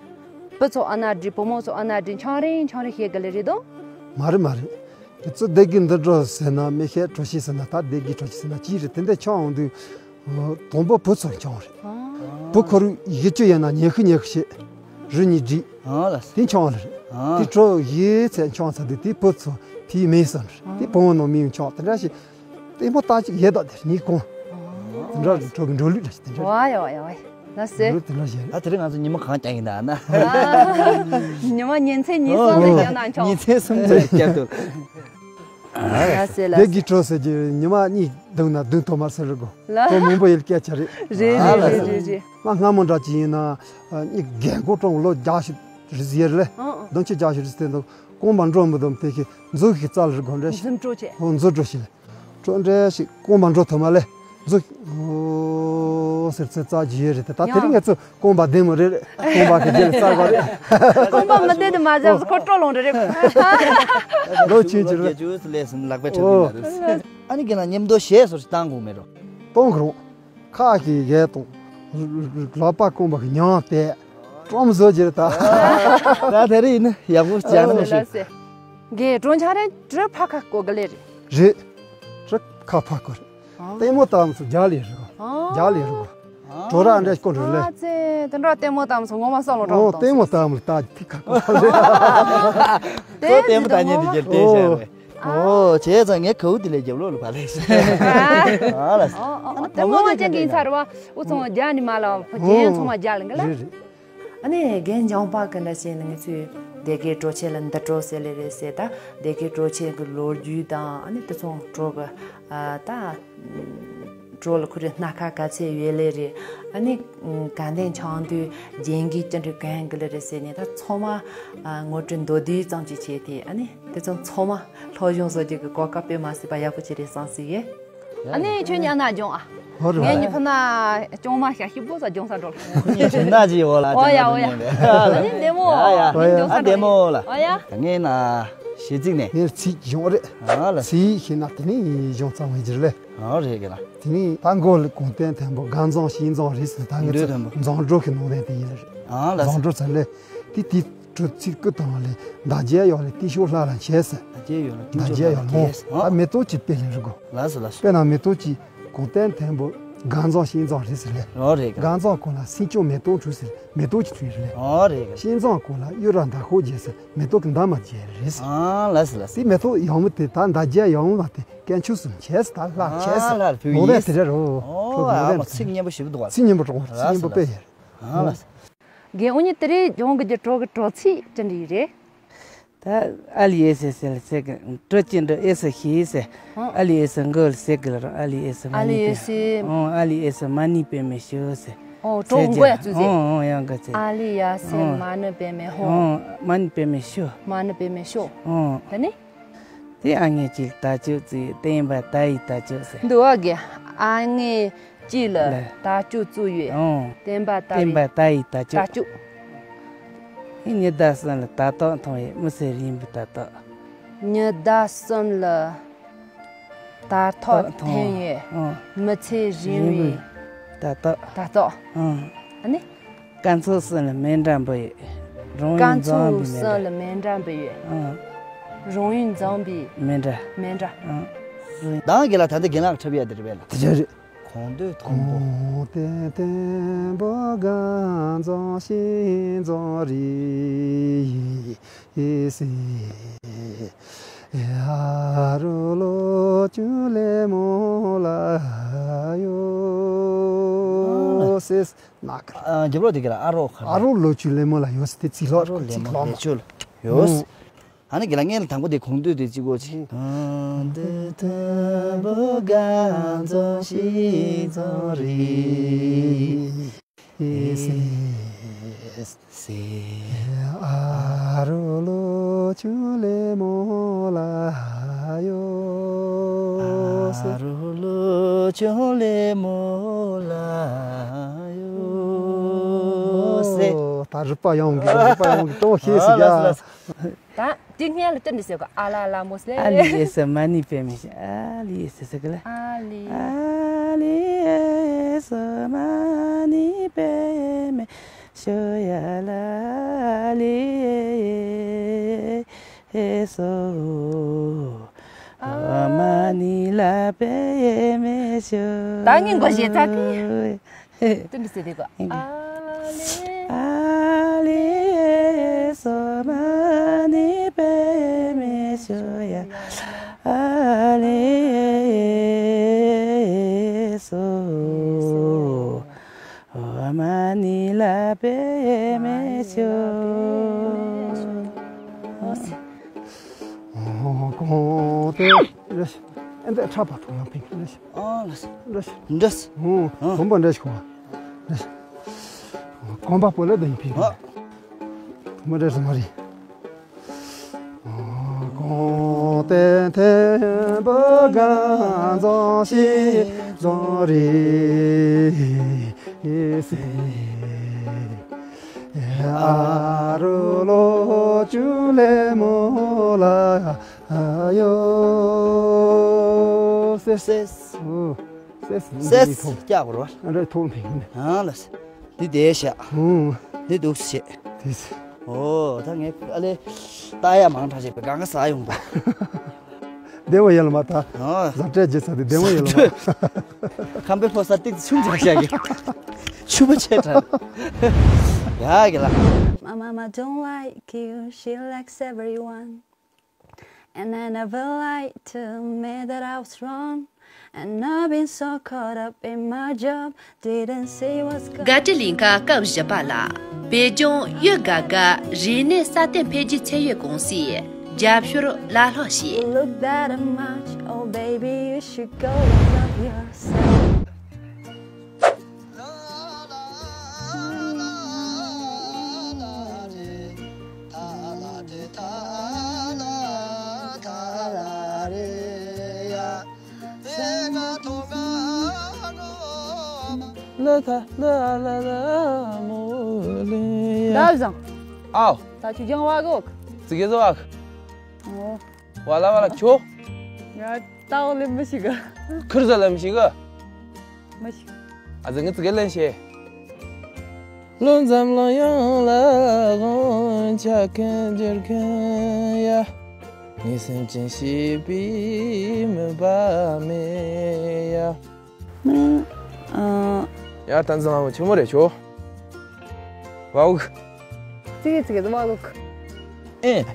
བུ་ཚོ་ཨ་ན་འདྲི་བུ་མོ་ཚོ་ཨ་ན་འདྲི་འཆང་རིང་འཆང་རིང་བཤད་གི་ལེ་རེད་དོ། མ་རེད་མ་རེད། ཁྱེད་ཚོ་སྡེ་དགེ་འདི་འགྲོ་ཟེར་ན་མི་ཤེས་གྲོ་ཤེས་ཟེར་ན་ད་སྡེ་དགེ་གྲོ་ཤེས་ཟེར་ན་ཅི་རེད་དེ་འདྲ་ཆང་འོང་དུས། དང་པོ་བུ་ཚོར་ཆང་རེད། བུ་ཁོ་རུ་ཡི་གེ་ཡིན་ན་ཉན་ཤི་ཉན་ཤི་ཤེས། རི་གཉིས་བསྒྲིགས། ཨང་ལ། དེ་འཆང་བ་རེད། ཨང་། དེ་གྲོ་ཡོད་ཚད་འཆང་ཚར་དུས་དེ་བུ་ཚོ་ཕི་མེད་སོང་རེད། དེ་བུ་མོ་ནང་མི་འཆང་། དེ་འདྲ་ཞིག་ལྟད་མོ་ལྟ་ཅིག་ཡོད་ད། དེ་གཉིས་གོང་། དེ་འདྲ་གྲོ་གི་འགྲོ་ལུགས་འདྲ་ཞིག་དེ་འདྲ་རེད། ཝ་ཡ་ཝ་ཡ་ཝ་ཡ། ལགས་སེ། འགྲོ་དེ་འདྲ་ཞིག་རེད། ད་དེ་རིང་ང་ཚོ་ཉི་མ་གང་རྐྱང་ཡིན་ད་ན། ཉི་མ་ཉིན་མཚན་ཉིན་གསུམ་ལ་ཨོ་རྐྱང་ན་འཆང་། ཉིན་མཚན་གསུམ་ལ་རྐྱང་དུ། ལགས་སེ་ལགས་སེ། དེ་གི་གྲོ་ཟེར་གྱི་ཉི་མ་གཉིས་བདུན་ན་བདུན་ཐོག་མར་ཟེར་རེད་གོ། ལ། གྲོ་མང་པོ་ཡིན་སྐད་ཆ་རེད། རེད་རེད་རེད་རེད་རེད། ང་སྔ་མོ་འདྲ་ཅིག་ཡིན་ན་ཨ་གཉིས་རྒན་གོག་གྲོང་ལོ་བརྒྱད་ཅུ་རེ་ཟིན་ཡོད་རེད། ཨང་ཨང་། བདུན་ཅུ་བརྒྱད་ཅུ་རེ་ཟིན་དེ་འདུག་རྐང་པ་འགྲོ་མི་འདུག་དེ་གི་མཛུབ་གི་རྩ་ལ་རེད་གོ་འདྲ་ཞིག་མཛུབ་གྲོ་བྱས། ཨོ་མཛུབ་གྲོ་ཞིག་ལ། གྲོ་འདྲ་ཞིག་རྐང་པ་འགྲོ་ཐུབ་མ་ལེ། མཛུབ་ཨོ་ཟེར་ཚེ་རྩ་རྒྱུ་ཡོད་རེད་དེ། ད་དེ་རིང་ང་ཚོ་རྐང་པ་བདེ་མོ་རེད། རྐང་པ་གི་རྗེས་ལ་རྩ་དགོས་རེད། རྐང་པ་མི་བདེ་དུ་མ་བཞག་ཁོ་སྤྲོ་ལོང་རེ་རེད། ལོ་ཆུང་ཆུང་རེད། རྒྱ་ཆུ་ལས་སུ་ལག་པས་འཁྲབ་ཨོ་ཡིན་ན་རེད། ཨ་ནི་གི་ན་མཉམ་དུ་གཞས་སོར་བཏང་དགོས་མེད་རོ། གཏོང་གི་རུང་། ཁ་གི་གས་གཏོང་། ལག་པ་རྐང་པ་གི་ཉམས་ཏེ། ཀྲོམ་བཟོ་རྒྱུ་རེད་ད། ད་དེ་རིང་ཡིན་ན་ཡག་པོ་ཅན་ནོ་ཞིག་ལགས་སེ། རྒན་གྲོང་ཆ་རེ་གྲི་ཕ་ཁ་བསྐོ་གི་ལེ་རེད། རེད། གྲི་ཁ་ཕ་བསྐོ་རེད། ལྟད་མོ་ལྟ་མཚོ་རྒྱ་ལས་རེད་གོ། རྒྱ་ལས་རེད་གོ། གྲོ་ར་འདྲ་སྐོར་རེད་ལེ། ཨ་ཙེ། དེ་འདྲ་ལྟད་མོ་ལྟ་མཚོ་ངོ་མ་བསམ་བློ་ཨོ་གྲོགས་ལྟད་མོ་ལྟ་མཚོ་ལྟ་ཐིག་ཁ་བསྐོ་རེད། ལྟད་མོ་ལྟ་ཉན་དེ་རྒྱལ་ཏེ་བྱས་རེད། ཨོ་བྱས་ཙང་ངས་གའུ་དེ་ལས་རྒྱབ་ལོག་ལ་བ་ལས་ཤི། ཨ་ལ། ཨོ་ཨོ་ཨོ་ལྟད་མོ་བ་ཅན་གྱི་ཚར་བ་འུ་ཚོ་རྒྱ་ནི་མ་ལ་བ་རྒྱན་ཚོ་མ་རྒྱ་ལ་འགི་ལ། རེད་རེད། ཨ་ནི་རྒན་འཇམ་དཔལ་གི་འདྲ་བྱས་ནས་ང་ཚོས་སྡེ་དགེ་གྲོ་ཆེན་ལ་འདི་གྲོ་ཟེར་ལེ་རེད་ཟེར། ད་སྡེ་དགེ་གྲོ་ཆེན་གི་ལོ་རྒྱུས་དང་ཨ་ནི་དེ་ཚོ་གྲོ་གི་ཨ་ད་གྲོ་ལ་ཁོ་རེ་སྣ་ཁ་ག་ཚད་ཡོད་ལེ་རེད། ཨ་ནི་ག་འདྲ་འཆང་དུས་རྒྱན་གྱི་ཅི་འདྲ་གན་གི་ལེ་རེད་ཟེར་ནས་ད་ཚང་མ་ཨ་ངོ་སྤྲོད་མདོར་བསྡུས་ཙམ་ཅིག་བྱས་ཏེ། ཨ་ནི་དེ་ཚོ་ཚང་མ་སློབ་སྦྱོང་བཟོ་རྒྱུ་གི་གོ་སྐབས་དཔེ་མ་སྲིད་པ་ཡག་པོ་ཅིག་རེད་བསམ་སྲིད་ཡེ། ཨ་ནི་ཁྱོད་ཉ་ན་སྦྱོང་ཨ། ཧོ་རེད་ངའི་བ་ཉི་ཕུ་ན་ཅོང་མ་ཤ་ཤི་པོ་ས་སྦྱོང་ས་འགྲོ། ཁོ་གཉིས་ཁྱོད་ན་ཅི་ཡོད་ལ་ཨོ་ཡ་ཨོ་ཡ། ཨ་ནི་བདེ་མོ། ཡ་ཡ། ཨ་ནི་སྦྱོང་ཨ་ས་བདེ་འགྲོ་མོ་ལ། ཨོ་ཡ། ད་ངས་ན་གཞས་ཚིག་ནས། ངས་ཚིག་སྦྱོང་རེད། ཨ་ལ། ཚིག་ཤེས་ན་དེ་ནས་སྦྱོང་ཙམ་བྱེད་རྒྱུ་རེད། ཨ་རེད་གི་ལ། དེ་ནས་ད་མགོ་ལ་གོང་བསྟན་མཐོན་པོ་དགའ་མཛངས་ཞིང་མཛངས་རེད་ཟེར། ད་ངས་ཚོ་མཛངས་སྒྲོལ་གི་ནང་ལས་དེ་ཡིན་རེད། ཨ་ལ། མཛངས་སྒྲོལ་ཚ་ལས་དེ་དེ། གྲོ་ཚིག་སྐུ་དང་ལས་མདའ་རྒྱལ་ཡོག་ལས་ཏི་ཤོ་ལྷ་ལ་བྱས་ཟེར། མདའ་རྒྱལ་ཡོག་ལ་ཏི་ཤོ་ལྷ་ལ་བྱས། ད་མེ་ཏོག་ཅིག་དཔེ་ལེན་རི་གོ། ལགས་སོ་ལགས་སོ། དཔེར་ན་མེ་ཏོག་ཅིག་གོང་བསྟན་མཐོན་པོ་དགའ་མཛངས་ཞིང་མཛངས་རེད་ཟེར་ལེ། ཨོ་རེད་ག། དགའ་མཛངས་གོང་ལ་སེང་ལྕམ་མེ་ཏོག་འཁྲུག་ཟེར་མེ་ཏོག་ཅིག་འཁྲུག་རེད། ཨོ་རེད་ག། ཞིང་མཛངས་གོང་ལ་གཡུ་རལ་མདའ་ཁོག་རྒྱས་ཟེར་མེ་ཏོག་གི་མདའ་མ་རྒྱས་རེད་ཟེར། ཨ་ལགས་སོ་ལགས་སོ། དེ་མེ་ཏོག་ཡང་མོ་དེ་ད་མདའ་རྒྱལ་ཡང་མོ་བ་དེ་དཀོན་མཆོག་གསུམ་བྱས་ཟེར། ད་ལྷ་བྱས་ཟེར། ཨ་ལྷ་ལ་ཕུལ་ནོ་ཡིན་ལས་ཟེར། དེ་རེད་རོ། ཨོ་ཨ་མ་ཚིག་སྙན་པོ་ཞིག་འདུག་བ། ཚིག་སྙན་པོ་དྲང་བ། ཚིག་སྙན་པོ་དཔེ་ཡོད་རེད། ཨ་ལགས་སོ། རྒན་འུ་གཉིས་དེ་རིང་སྦྱོང་གི་རྒྱུ་གྲོ་གི་གྲོ་ཚིག་ཅི་འདྲ་ཡིན་རེད། ད་ཨ་ལི་ཨེ་སེ་སེ་ལ་ཟེར་གི། གྲོ་ཅི་འདྲ་ཨེ་སེ་ཤི་ཟེར། ཨ་ལི་ཨེ་སེ་མགོ་ལ་ཟེར་གི་ལ་རང་ཨ་ལི་ཨེ་སེ་མ་ཨ་ནི་ལི་ཨེ་པེ་སེ། ཨོ་ཨ་ལི་ཨེ་སེ་མ་ནི་པེ་མེ་ཤོ་ཟེར། ཨོ་གྲོ་མགོ་ཡ་ཚུ་ཟེར། ཨོ་ཨོ་ཡང་ག་ཚེ། ཨ་ལི་ཡ་སེ་ཨོ་མ་ནི་པེ་མེ་ཧོ། ཨོ་མ་ནི་པེ་མེ་ཤོ། མ་ནི་པེ་མེ་ཤོ། ཨོ་ད་ནི། དེ་ཨ་ངེ་ཅིག་ད་ཅོ་ཙི་བསྟན་པ་ད་ཡི་ད་ཅོ་ཟེར། འདུག་བ་གི། ཨ་ངེ་ཅིག་ལ་ལ་ད་ཅོ་ཙུ་ཡོད། ཨོ། བསྟན་པ་ད་བསྟན་པ་ཡི་ད་ཡི་ད་ཅོ། ད་ཅོ། ཨི་ཉི་ཟླ་གསུམ་ལ་ད་ཏོག་མཐོང་ཡོད་མི་ཚེ་རིང་པོ་ད་ཏོག་ཉི་ཟླ་གསུམ་ལ་ད་ཏོག་མཐོང་ཡོད་ཨོ་མི་ཚེ་རིང་བའི་ད་ཏོག་ད་ཏོག་ཨོ། ཨ་ནི། སྐར་མཚོ་གསུམ་ལ་མེ་འདྲ་འབུ་ཡོད། རང་ཡུལ་འཛོམས་པའི་མེ་འདྲ། སྐར་མཚོ་གསུམ་ལ་མེ་འདྲ་འབུ་ཡོད། ཨང་། རང་ཡུལ་འཛོམས་པའི་མེ་འདྲ། མེ་འདྲ། ཨང་། ཟེར། ད་རྒན་ལགས་ད་ལྟ་རྒན་ལགས་འཁྲབ་ཡ་དེ་རེད་པས་ལ། དེ་འདྲ་རེད། གོང་དུ་མཐོན་པོ། གོང་དུ་མཐོན་པོ་དགའ་མཛངས་ཞིང་མཛངས་རེད་ཟེར། ཨ་རོགས་ལོ་ཆུང་ལེ་མོ་ལ་ཡོད་ཟེར། ནག་གི། ཨ། རྒྱབ་ལོགས་དེ་ག་ལ་ཨ་རོགས་ཁ་ལ། ཨ་རོགས་ལོ་ཆུང་ལེ་མོ་ལ་ཡོད་ཟེར། དེ་ཚིག་ལྷག་ཨ་རོགས་ལེ་ཚིག་མོ་ལྷག་ལེ་མ་ཆུ་ལ་ཡོད་ཟེར། ཨ་ནི་ག་ལ་ངས་ལ་དང་པོ་དེ་གོང་དུ་དེ་གཅིག་གོ་ཆེ། གོང་དུ་མཐོན་པོ་དགའ་མཛངས་ཞིང་མཛངས་རེད་ཟེར། ཨ་རོགས་ལོ་ཆུང་ལེ་མོ་ལ་ཡོད་ཟེར། ཨ་རོགས་ལོ་ཆུང་ལེ་མོ་ལ་ཡོད་ཟེར། ད་རུ་པ་ཡོང་གི། རུ་པ་ཡོང་གི་ཏོ་ཤེས་སི་ཡ། ད་དེ་སྔོན་ལ་ཏི་འདི་ཟེར་གོ། ཨ་ལ་ལ་མོ་ཟེར། ཨ་ལི་ཨེ་སི་མ་ནི་པེ་མེ་ཤོ། ཨ་ལི་ཨེ་སི་ཟེར་གི་ལ། ཨ་ལི། ཨ་ལི་ཨེ་སི་མ་ནི་པེ་མེ་ཤོ་ཡ་ལ། ཨ་ལི་ཨེ་སི་མ་ནི་ལ་པེ་མེ་ཤོ། ད་ངས་མགོ་བཞེས་ཚར་ཏེ། ཏི་འདི་ཟེར་དེ་གོ། ཨ་ལི། ཨ་ལི། སོ་མ་ཎི་པདྨེ་ཤཱི་ཡ་ཨ་ལེ་སོ། ཨོཾ་མ་ཎི་ལ་པདྨེ་ཤཱི། ཨོ་གོང་དེ་རེ་ཤི། ཨེ་འདི་ཁྲག་པ་ཐུང་ཡང་ཕིང་རེ་ཤི། ཨོ་ལ་སི། རེ་ཤི། འདྲེས། ཨོ་ཨོ་བུམ་པ་འདྲེས་ཤི་གོ། རེ་ཤི། གོང་པ་པོ་ལ་དེ་ཡིན་ཕིང་ཨོ། བུམ་པ་འདྲེས་མ་རེད། གོང་དེ་ཐེམ་བུ་གང་རྫོང་ཤིང་རྫོང་རེད་ཟེར། ཨ་རུ་ལོ་ཅུ་ལེ་མོ་ལ་ཡོ། སེ་སེ། སེ་སེ། སྐྱག་བོར་བ། ཨ་རེ་ཐོག་མཐིང་ནས། ཨ་ལ་སེ། འདི་བསྡད་བཞག་ཧུང་། འདི་འདུག་སེ་བྱེད། དེ་སེ། ཨོ་ད་ངས་ཨ་ལེ། ལྟ་ཡ་མང་དྲགས་བྱས་པའི་གང་ག་ཟ་ཡོང་པ། བདེ་བ་ཡོད་ལ་མ་ད། ཨོ། ཟ་འདྲ་བྱེད་ས་དེ་བདེ་བ་ཡོད་ལ་མ། ཁམས་པའི་ཕོ་གསར་ཏིག་ཆུང་ཆགས་ཤག་གི། ཆུ་བ་ཆེ་དྲགས། ཡ་གི་ལ། My mama don't like you, she likes everyone. And I never like to admit that I was wrong. And I've been so caught up in my job, didn't see what's going on. དགའ་སྤྲོའི་གླིང་ག་སྐབས་བཞི་པ་ལ། བོད་ལྗོངས་གཡུ་དགའ་དགའ་རིག་གནས་སྲ་བརྟན་འཕེལ་རྒྱས་ཚད་ཡོད་ཀུང་སིའི་རྒྱབ་སྐྱོར་ལ་ལྷག་བྱས། You look better much, oh baby, you should go and love yourself. ལ་ཐ་ལ་ལ་ལ་མོ་ལེ། ད་བཟང་། ཨའོ། ད་ཆུ་ལྗང་བ་གོ། ཙི་གེ་ཟོ་བ། ཨོ། བ་ལ་བ་ལ་ཁྱོ། ཡ་ཏའོ་ལེ་མི་ཤི་ག་ཁིར་ཟ་ལེ་མི་ཤི་ག་མི་ཤི། ཨ་ཙི་ངི་ཙི་གེ་ལེན་ཤེ། ལོ་འཛམ་གླིང་ཡོངས་ལ་དབང་ཆ་ཀུན་འབྱོར་མཁན་ཡ། ངའི་སེམས་ཅན་ཤེས་པའི་མོས་པ་མེད་ཡ། ཨ། ཡ་ད་འཛམ་གླིང་ཆེན་མོ་རེད་ཤོ། བའུ། ཙི་གེ་ཙི་གེ་ཙི་མ་གོ། ཨེ།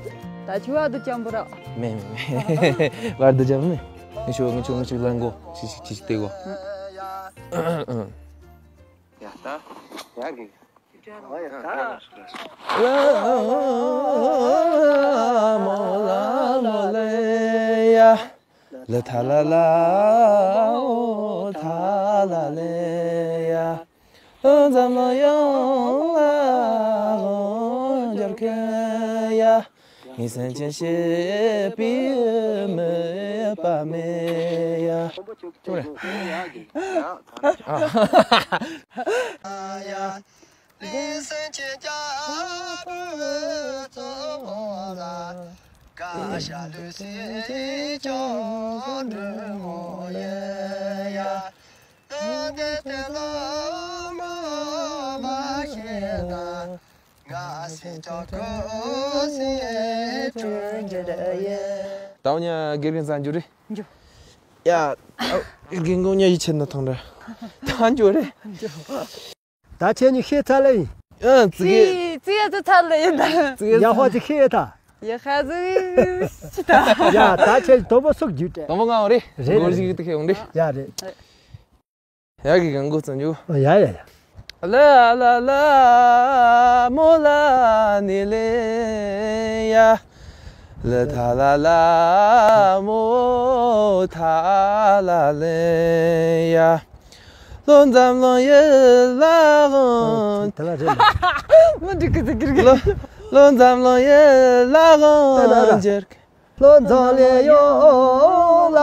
ད་ཆུ་བ་དུ་ཅམ་པོ་ར། མེ་མེ་མེ། བར་དུ་ཅམ་མེ། ངི་ཆུ་ངི་ཆུ་ངི་ཆུ་ལན་གོ། ཅི་ཅི་ཅི་ཅི་ཏེ་གོ། ཡ་ད། ཡ་གི། ལ་མོ་ལ་མོ་ལེ་ཡ། ལ་ཐ་ལ་ལ་ཨོ་ཐ་ལ་ལེ་ཡ། འཛམ་གླིང་ཡོངས་ལ་དབང་སྒྱུར་མཁན་ཡ། ངའི་སེམས་ཅན་ཤེས་པའི་མོས་པ་མེད་ཡ། ཅོ་རེ། ཨ། ལུས་སེམས་ཅན་སྐྱ་བོའི་གཙོ་བོ་ལ། བཀའ་ཤག་ལུས་སེམས་ཀྱང་འདྲེ་མོ་ཡིན་ཡ། ཨ་འདི་དེ་ལ་མ་མ་ཤེས་ན། ང་སེམས་ཀྱང་ཀུན་སེམས་ཀྱང་འགྱུར་ཡིན། ད་འོ་ཉ་དགེ་རྒན་ཚང་འགྱུར་རེ། འགྱུར། ཡ། དགེ་རྒན་ཉ་ཡིད་ཆེས་ན་ཐང་རེ། ད་འགྱུར་རེ། འགྱུར། ད་ཁྱེད་གཉིས་ཤེས་ཚར་ལེ་ཡིན། ཨ་ཙི་གེ། ཙི་ཙི་ཙི་ཚར་ལེ་ཡིན་ད། ཙི་གེ་ཡ་ཧོ་ཙི་ཤེས་ད། ཡ་ཧ་ཙི་ཤི་ད། ཡ་ད་ཁྱེད་དོ་པོ་སུག་རྒྱུ་ཏེ། དང་པོ་ང་འོང་རེ། རེད་རེད། སྒོར་ཞིག་ཏུ་ཁེ་འོང་རེ། ཡ་རེད། ཡ་གི་གང་གོ་ཙམ་འཇུ། ཡ་ཡ་ཡ། ལ་ལ་ལ་མོ་ལ་ནི་ལེ་ཡ། ལ་ཐ་ལ་ལ་མོ་ཐ་ལ་ལེ་ཡ། ལོ་འཛམ་གླིང་ཡུལ་ལ་དབང་། དེ་ལ་རེད། མི་འགྲིག་གི་ཟེར་གི་རེད། ལོ་ལོ་འཛམ་གླིང་ཡུལ་ལ་དབང་སྒྱུར། ལོ་འཛམ་གླིང་ཡུལ་ལ་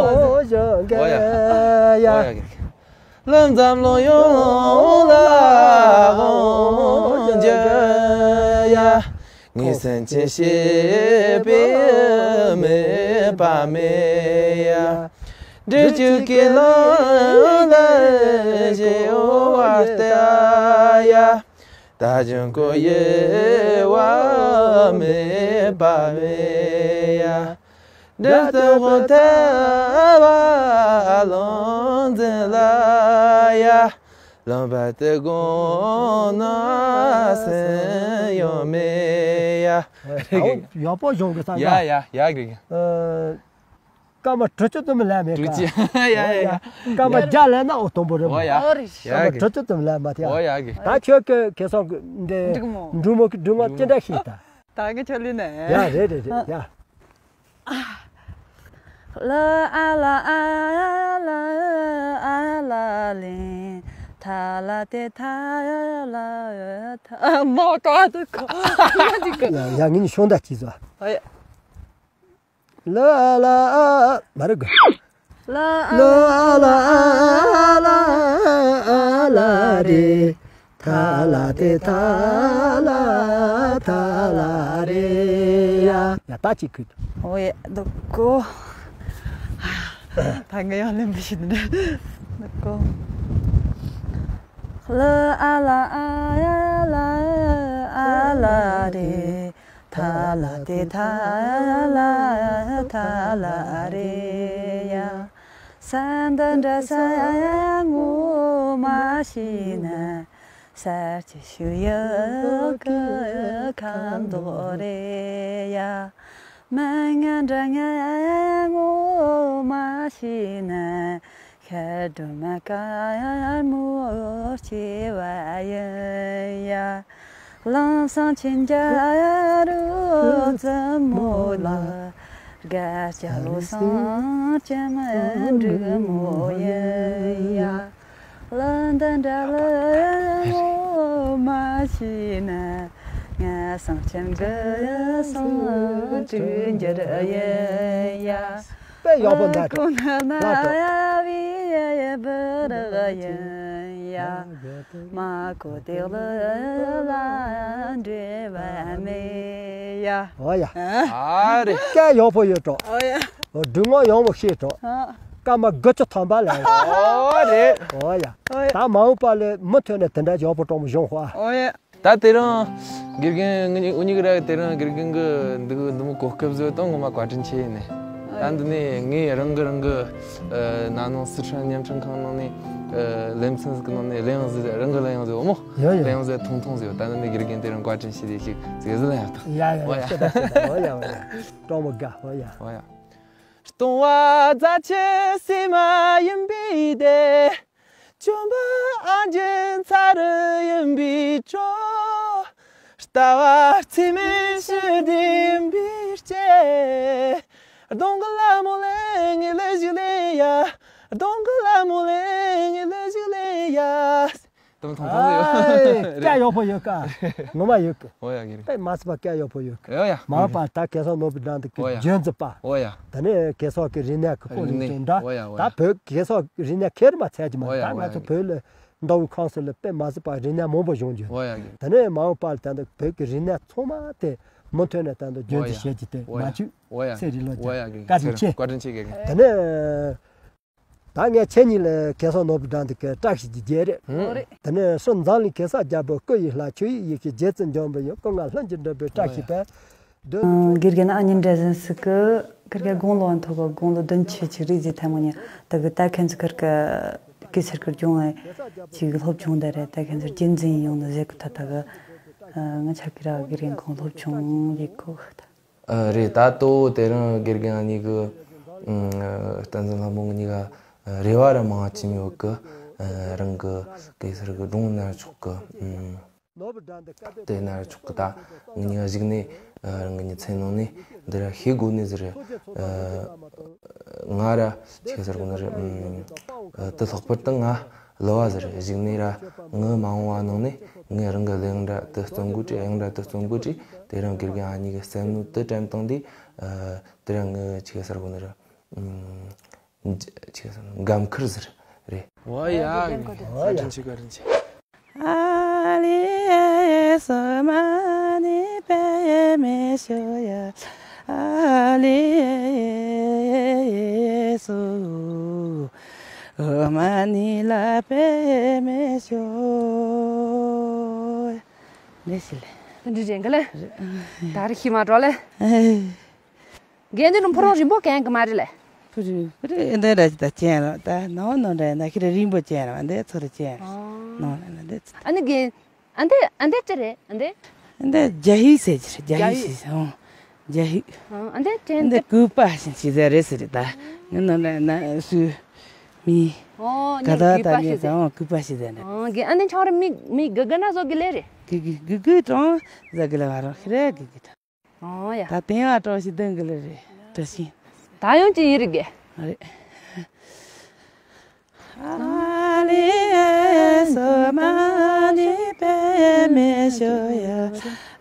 དབང་སྒྱུར་གི་ཡ། ལོ་འཛམ་གླིང་ཡུལ་ལ་དབང་སྒྱུར་ཡ། ངའི་སེམས་ཅན་ཤེས་པའི་མོས་པ་མེད་ཡ། འབྲི་ཆུ་ཀི་ལོ་ལ་ཞེ་འོ་བ་ལྟ་ཡ། ད་ཅུང་ཀོ་ཡེ་བ་མེད་པ་མེད་ཡ། འབྲི་སྟོན་གོ་ཐལ་བ་ལོ་འཛིན་ལ་ཡ། ལམ་བར་དུ་དགོངས་ན་སེམས་ཡོད་མེད་ཡ། ཡག་པོ་བྱུང་གི་ས། ཡ་ཡ་ཡ་གི། སྐར་མ་དྲུག་ཅུ་ཙམ་ལས་མེད་ཀ། ཡ་ཡ་ཡ། སྐར་མ་བརྒྱ་ལས་ན་འོ་དང་པོ་རེད་མོ། ཡ་ཡ། སྐར་མ་དྲུག་ཅུ་ཙམ་ལས་མ་ཐེ་ཡ། ཡ་གི། ད་ཁྱོད་ཀྱི་ཁེ་སང་འདི་འབྲུག་མོ་གི་འབྲུག་ངག་ཅི་འདྲ་ཤེས་ད། ད་ངས་ཁྱོད་ལུས་ནས། ཡ་རེད་རེད་རེད་ཡ། ལ་ཨ་ལ་ཨ་ལ་ཨ་ལ་ལེ། ཐ་ལ་ཏེ་ཐ་ལ་ཐ། མ་ཀ་ཏུ་ཀ། ཡ་ཡ་ངས་ཤོང་ད་ཅི་ཟ། ཨ་ཡ། ལ་ཨ་ལ་ཨ་མ་རེད་ག། ལ་ཨ་ལ་ཨ་ལ་ཨ་ལ་རེ། ཐ་ལ་ཏེ་ཐ་ལ་ཐ་ལ་རེ་ཡ། ཡ་ད་ཅིག་གུད། ཨོ་ཡ་འདུག་གོ། ད་ངས་ཡང་ལེན་པ་ཞིག་འདུག་གོ། ལ་ཨ་ལ་ཨ་ལ་ཨ་ལ་རེ། ཐ་ལ་ཏེ་ཐ་ལ་ཐ་ལ་རེ་ཡ། ས་འདི་འདྲ་ས་ངོ་མ་ཤེས་ན། ས་ཆུ་ཤུ་ཡ་གི་ཁ་མདོག་རེད་ཡ། མི་ང་འདྲ་ང་ངོ་མ་ཤེས་ན། ཤ་སྒྲོ་མ་དཀར་མོ་སྐྱེ་བ་ཡིན་ཡ། ལམ་སང་ཁྱེད་འཇའ་རུ་བཙུན་མོ་ལ། དགའ་སྐྱ་ལོ་སང་ཁྱིམ་འབྲུག་མོ་ཡིན་ཡ། ལ་འདི་འདྲ་ལ་ངོ་མ་ཤེས་ན། ང་སང་ཁྱིམ་གི་སང་འབྲུག་འགྱུར་ཡིན་ཡ། དཔེ་ཡག་པོ་འདུག་ཀོ་ན་ན་ཡ་བི་ཡ་ཡ་བི་ར་ཡིན་ཡ། མ་གོ་དེ་ལ་ལ་འདྲེ་བ་མེད་ཡ། ཨོ་ཡ། ཨ་རེད། སྐད་ཡག་པོ་ཡོད་འགྲོ། ཨོ་ཡ། འབྲུག་ངག་ཡག་པོ་ཤེས་འགྲོ། ཨ། སྐར་མ་དགུ་བཅུ་ཐམ་པ་ལས། ཨོ་རེད། ཨོ་ཡ། ཨོ་ཡ། ད་མ་འོངས་པ་ལ་མུ་མཐུད་ནས་དེ་འདྲ་ཡག་པོ་སྤྲོ་མོ་བྱུང་ཧོ། ཨོ་ཡ། ད་དེ་རིང་དགེ་རྒན་ངི་ངི་གི་ར་དེ་རིང་དགེ་རྒན་གི་འདི་གི་འདི་མོ་གོ་སྐབས་བཟོས་དང་ངོ་མ་བཀའ་དྲིན་ཆེ་ཡིན་ནས། ད་འདི་ནས་ངས་རང་གི་རང་གི་ན་ནིང་སི་ཁྲོན་བརྙན་འཕྲིན་ཁང་ནང་ནས་ལེ་ཚན་ཟིག་གི་ནང་ནས་ལེན་ཡང་ཟིག་རང་གི་ལེན་ཡང་ཟིག་འོ་མོ། ཡོ་ཡོ། ལེན་ཡང་ཟིག་ཐུང་ཐུང་ཟིག་ཡོད། ད་འདི་ནས་དགེ་རྒན་དེ་རིང་བཀའ་དྲིན་ཆེ་དེ་ཞིག་ཟིག་ཟིག་ལེན་ཡོད་ད། ཡ་ཡ་ཡ། ཤེས་ད་ཤེས་ད། ཨོ་ཡ་ཨོ་ཡ། སྤྲོ་མོ་དགའ། ཨོ་ཡ། ཨོ་ཡ། སྟོང་བ་རྫ་ཆུ་བསིལ་མ་ཡིན་པའི་སྡེ། བཅོམ་པ་ཨ་འཇམ་ཚ་རུ་ཡིན་པའི་གྲོགས། ལྟ་བ་ཚིག་མེད་ཞི་བདེ་ཡིན་པའི་སྐྱེས། གདོང་གི་ལ་མོ་ལེ་ངའི་ལས་ཞིག་ལས་ཡ། གདོང་གི་ལ་མོ་ལེ་ངའི་ལས་ཞིག་ལས་ཡ། དུམ་ཐུང་ཐུང་ཡོད། ཨའི་སྐད་ཡག་པོ་ཡོད་ཀ། ངོ་མ་ཡོད་ཀི། ཨོ་ཡ་གི་རེད། དཔེ་མ་སྲིད་པ་སྐད་ཡག་པོ་ཡོད་ཀི། ཨོ་ཡ། མ་འོངས་པ་ད་གེ་སར་ནོར་བུ་སྒྲ་འདི་གི་ཨོ་ཡ། རྒྱུན་འཛིན་པ། ཨོ་ཡ། དེ་ནས་གེ་སར་གི་རིག་གནས་ཀྱི་སྐོར་ལ་རིག་གནས། འདྲ། ཨོ་ཡ་ཨོ་ཡ། ད་བོད་གེ་སར་གི་རིག་གནས་ཁེར་མ་ཚད་ཀྱི་མ་ཨོ་ཡ་ད་ང་ཚོ་ཨོ་ཡ། བོད་ལ་མདོ་དབུས་ཁམས་གསུམ་ལ་དཔེ་མ་སྲིད་པ་རིག་གནས་མང་པོ་བྱུང་རྒྱུ། ཨོ་ཡ་གི། དེ་ནས་མ་འོངས་པ་ལ་ད་ལྟ་བོད་ཀྱི་རིག་གནས་ཚང་མ་དེ་མུ་མཐུད་ནས་ད་ལྟ་རྒྱུན་འཛིན་བྱེད་ཀྱི་དེ་ཨོ་ཡ། མ་བཅུག་ཨོ་ཡ། ཚེ་རིང་ལོ་ཨོ་ཡ་གི། བཀའ་དྲིན་ཆེ། བཀའ་དྲིན་ཆེ་གི། དེ་ནས། ད་ངས་ཁྱེད་གཉིས་ལ་གེ་སར་ནོར་བུ་སྒྲ་འདི་གི་བཀྲ་ཤིས་ཀྱི་རྒྱན་རེད། ཨོ་རེད། དེ་ནས་སུ་མཛངས་བླུན་གེ་སར་རྒྱལ་པོ་སྐུ་ཡི་ལྷ། ཆོས་ཡི་ཡི་གེ་རྗེ་བཙུན་འཇམ་པའི་ཡུམ། སྐུ་ལྔ་ལྷུན་གྱིས་འགྲིབ་པའི་བཀྲ་ཤིས་པ། དགེ་རྒན་ཨ་ཉི་འདྲ་ཟིན་སི་ཀི་ཁིར་གེ་དགུང་ལོ་མཐོ་གི་དགུང་ལོ་བདུན་ཅུ་ཅིག་རིག་རྫི་ཐལ་མོ་ཉི་ད་གི་ད་ཁན་ཚི་ཁིར་གེ་གེ་སར་གི་སྦྱོང་བ་ཅིག་སློབ་ཆུང་ད་རེད། ད་ཁན་ཚི་རྒྱུན་འཛིན་ཡོང་ནི་ཟེ་གི་ད་ད་གི་ང་ཆ་གི་ར་དགེ་རྒན་ཁོང་སློབ་ཆུང་ཡིག་གོ་ད། ཨ་རེད། ད་ལྟོ་དེ་རིང་དགེ་རྒན་གཉིས་ཀྱི་ཨ་བསྟན་འཛིན་ལྷ་མོ་གཉིས་ཀ་རེ་བ་ར་མང་ཆེ་ཡོད་གི། ཨ་རང་གི་གེ་སར་གི་སྒྲུང་ན་ཆོག་གི། ཨ་དེ་ན་ཆོག་གི། ད་ངེད་གཉིས་ཀ་གཞུག་ནས་ཨ་རང་གི་མྱི་ཚེ་ནང་ནས་འདི་ར་ཤེས་དགོས་ནི་ཟེར། ཨ་ང་ར་ཆི་ཟེར་དགོས་ནི་རེད། ཨ་དེ་ལྷག་པར་དུ་ང་གླུ་བ་ཟེར། གཞུག་ནས་ར་ངའི་མ་འོངས་པ་ནང་ནས་ངས་རང་གི་གླུ་དབྱངས་འདྲ་དེ་བརྩོན་དགོས་དྲི། དབྱངས་འདྲ་དེ་བརྩོན་དགོས་དྲི། དེ་རིང་དགེ་རྒན་ཨ་ཉི་གི་སེམས་ནུ་དེ་དྲན་བཏང་དུས། ཨ་དེ་རིང་ངའི་ཆི་ཟེར་དགོས་ནི་རེད། ཨམ་ཆི་ཟེར་འགན་ཁུར་ཟེར་རེད། ཨོ་ཡ། བཀའ་དྲིན་ཆེ། བཀའ་དྲིན་ཆེ། ཨ་ལི་ཡེ་སོ་མ་ནི་པེ་མེ་ཤོ་ཡ། ཨ་ལི་ཡེ་སོ་མ་ནི་ལ་པེ་མེ་ཤོ་ཡ། ལེ་ཤི་ལེ། འདི་རེད་ག་ལེ། ད་རེ་ཤི་མ་འགྲོ་ལེ། རྒན་འདི་ནི་ཕོ་རོང་རིན་པོ་གན་གི་མ་རེད་ལེ། ཕུ་རུ་ཕུ་རུ་འདི་འདྲ་ཅིག་ད་ཅན་ར་ད་ནང་ནང་འདྲ་ན་ཁྱི་ར་རིང་པོ་ཅན་ར་འདི་ཚོ་ར་ཅན་ར་ནང་ལ་ན་འདི་ཚོ། ཨ་ནི་གི་ཨ་འདི་ཨ་འདི་ཅི་རེད་ཨ་འདི། འདི་རྒྱ་ཧི་ཟེར་གྱི་རེད། རྒྱ་ཧི་ཟེར་ཨང་། རྒྱ་ཧི། ཨ་འདི་ཅན་འདི་གུས་པ་ཞིག་ཟེར་རེད་ཟེར་རེད་ད། ངི་ནང་ལ་ན་སུ་མི་ཨོ་ག་ད་ད་ནི་ཟེར་ཨང་གུས་པ་ཞིག་ཟེར་རེད། ཨང་གི་ཨ་འདི་ཆང་ར་མི་མི་གི་གི་ན་བཟོ་གི་ལེ་རེད། གི་གི་གི་གི་ཀྲང་ཟ་གི་ལ་བ་རོ་ཁི་རེ་གི་གི་ཀྲང་། ཨོ་ཡ། ད་དེང་བ་ཀྲང་ཞིག་དང་གི་ལེ་རེད་ཀྲ་ཤིང་། ད་ཡོང་ཅི་ཡིན་རི་གེ། ཨ་རེད། ཨ་ལེ་སོ་མ་ནི་པེ་མེ་ཤོ་ཡ།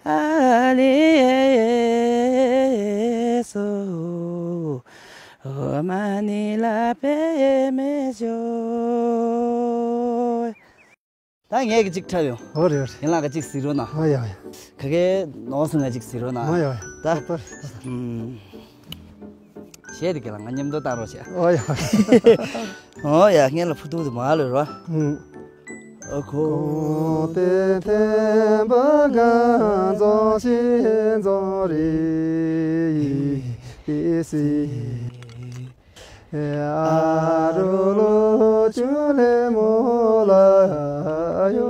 ཨ་ལེ་སོ་མ་ནི་ལ་པེ་མེ་ཤོ། ད་ངས་ཀྱི་གཅིག་འཁྲབ་ཡོང་། ཨོ་རེད་ཨོ་རེད། ཡིན་ལ་ག་གཅིག་གཟིགས་རོགས་གནང་། ཨོ་ཡ་ཨོ་ཡ། ག་གེ་ནོར་སོང་ང་གཅིག་གཟིགས་རོགས་གནང་། ཨོ་ཡ་ཨོ་ཡ། ད་ཨོ་ཨུམ། གཞས་དེ་ག་ལ་ང་མཉམ་དུ་བཏང་རོགས་བྱས། ཨོ་ཡ་ཨོ་ཡ། ཨོ་ཡ་ངས་ལ་ཕུ་ཐུག་དུ་མ་ལོས་རོ། ཨུམ། ཨ་ཁོ། གོང་དེ་ཐེམ་པ་གང་རྫོང་ཤིང་རྫོང་རེད་ཡིན་སྲིད། ཨ་རོ་ལོ་ཅུ་ལེ་མོ་ལ་ཡོ་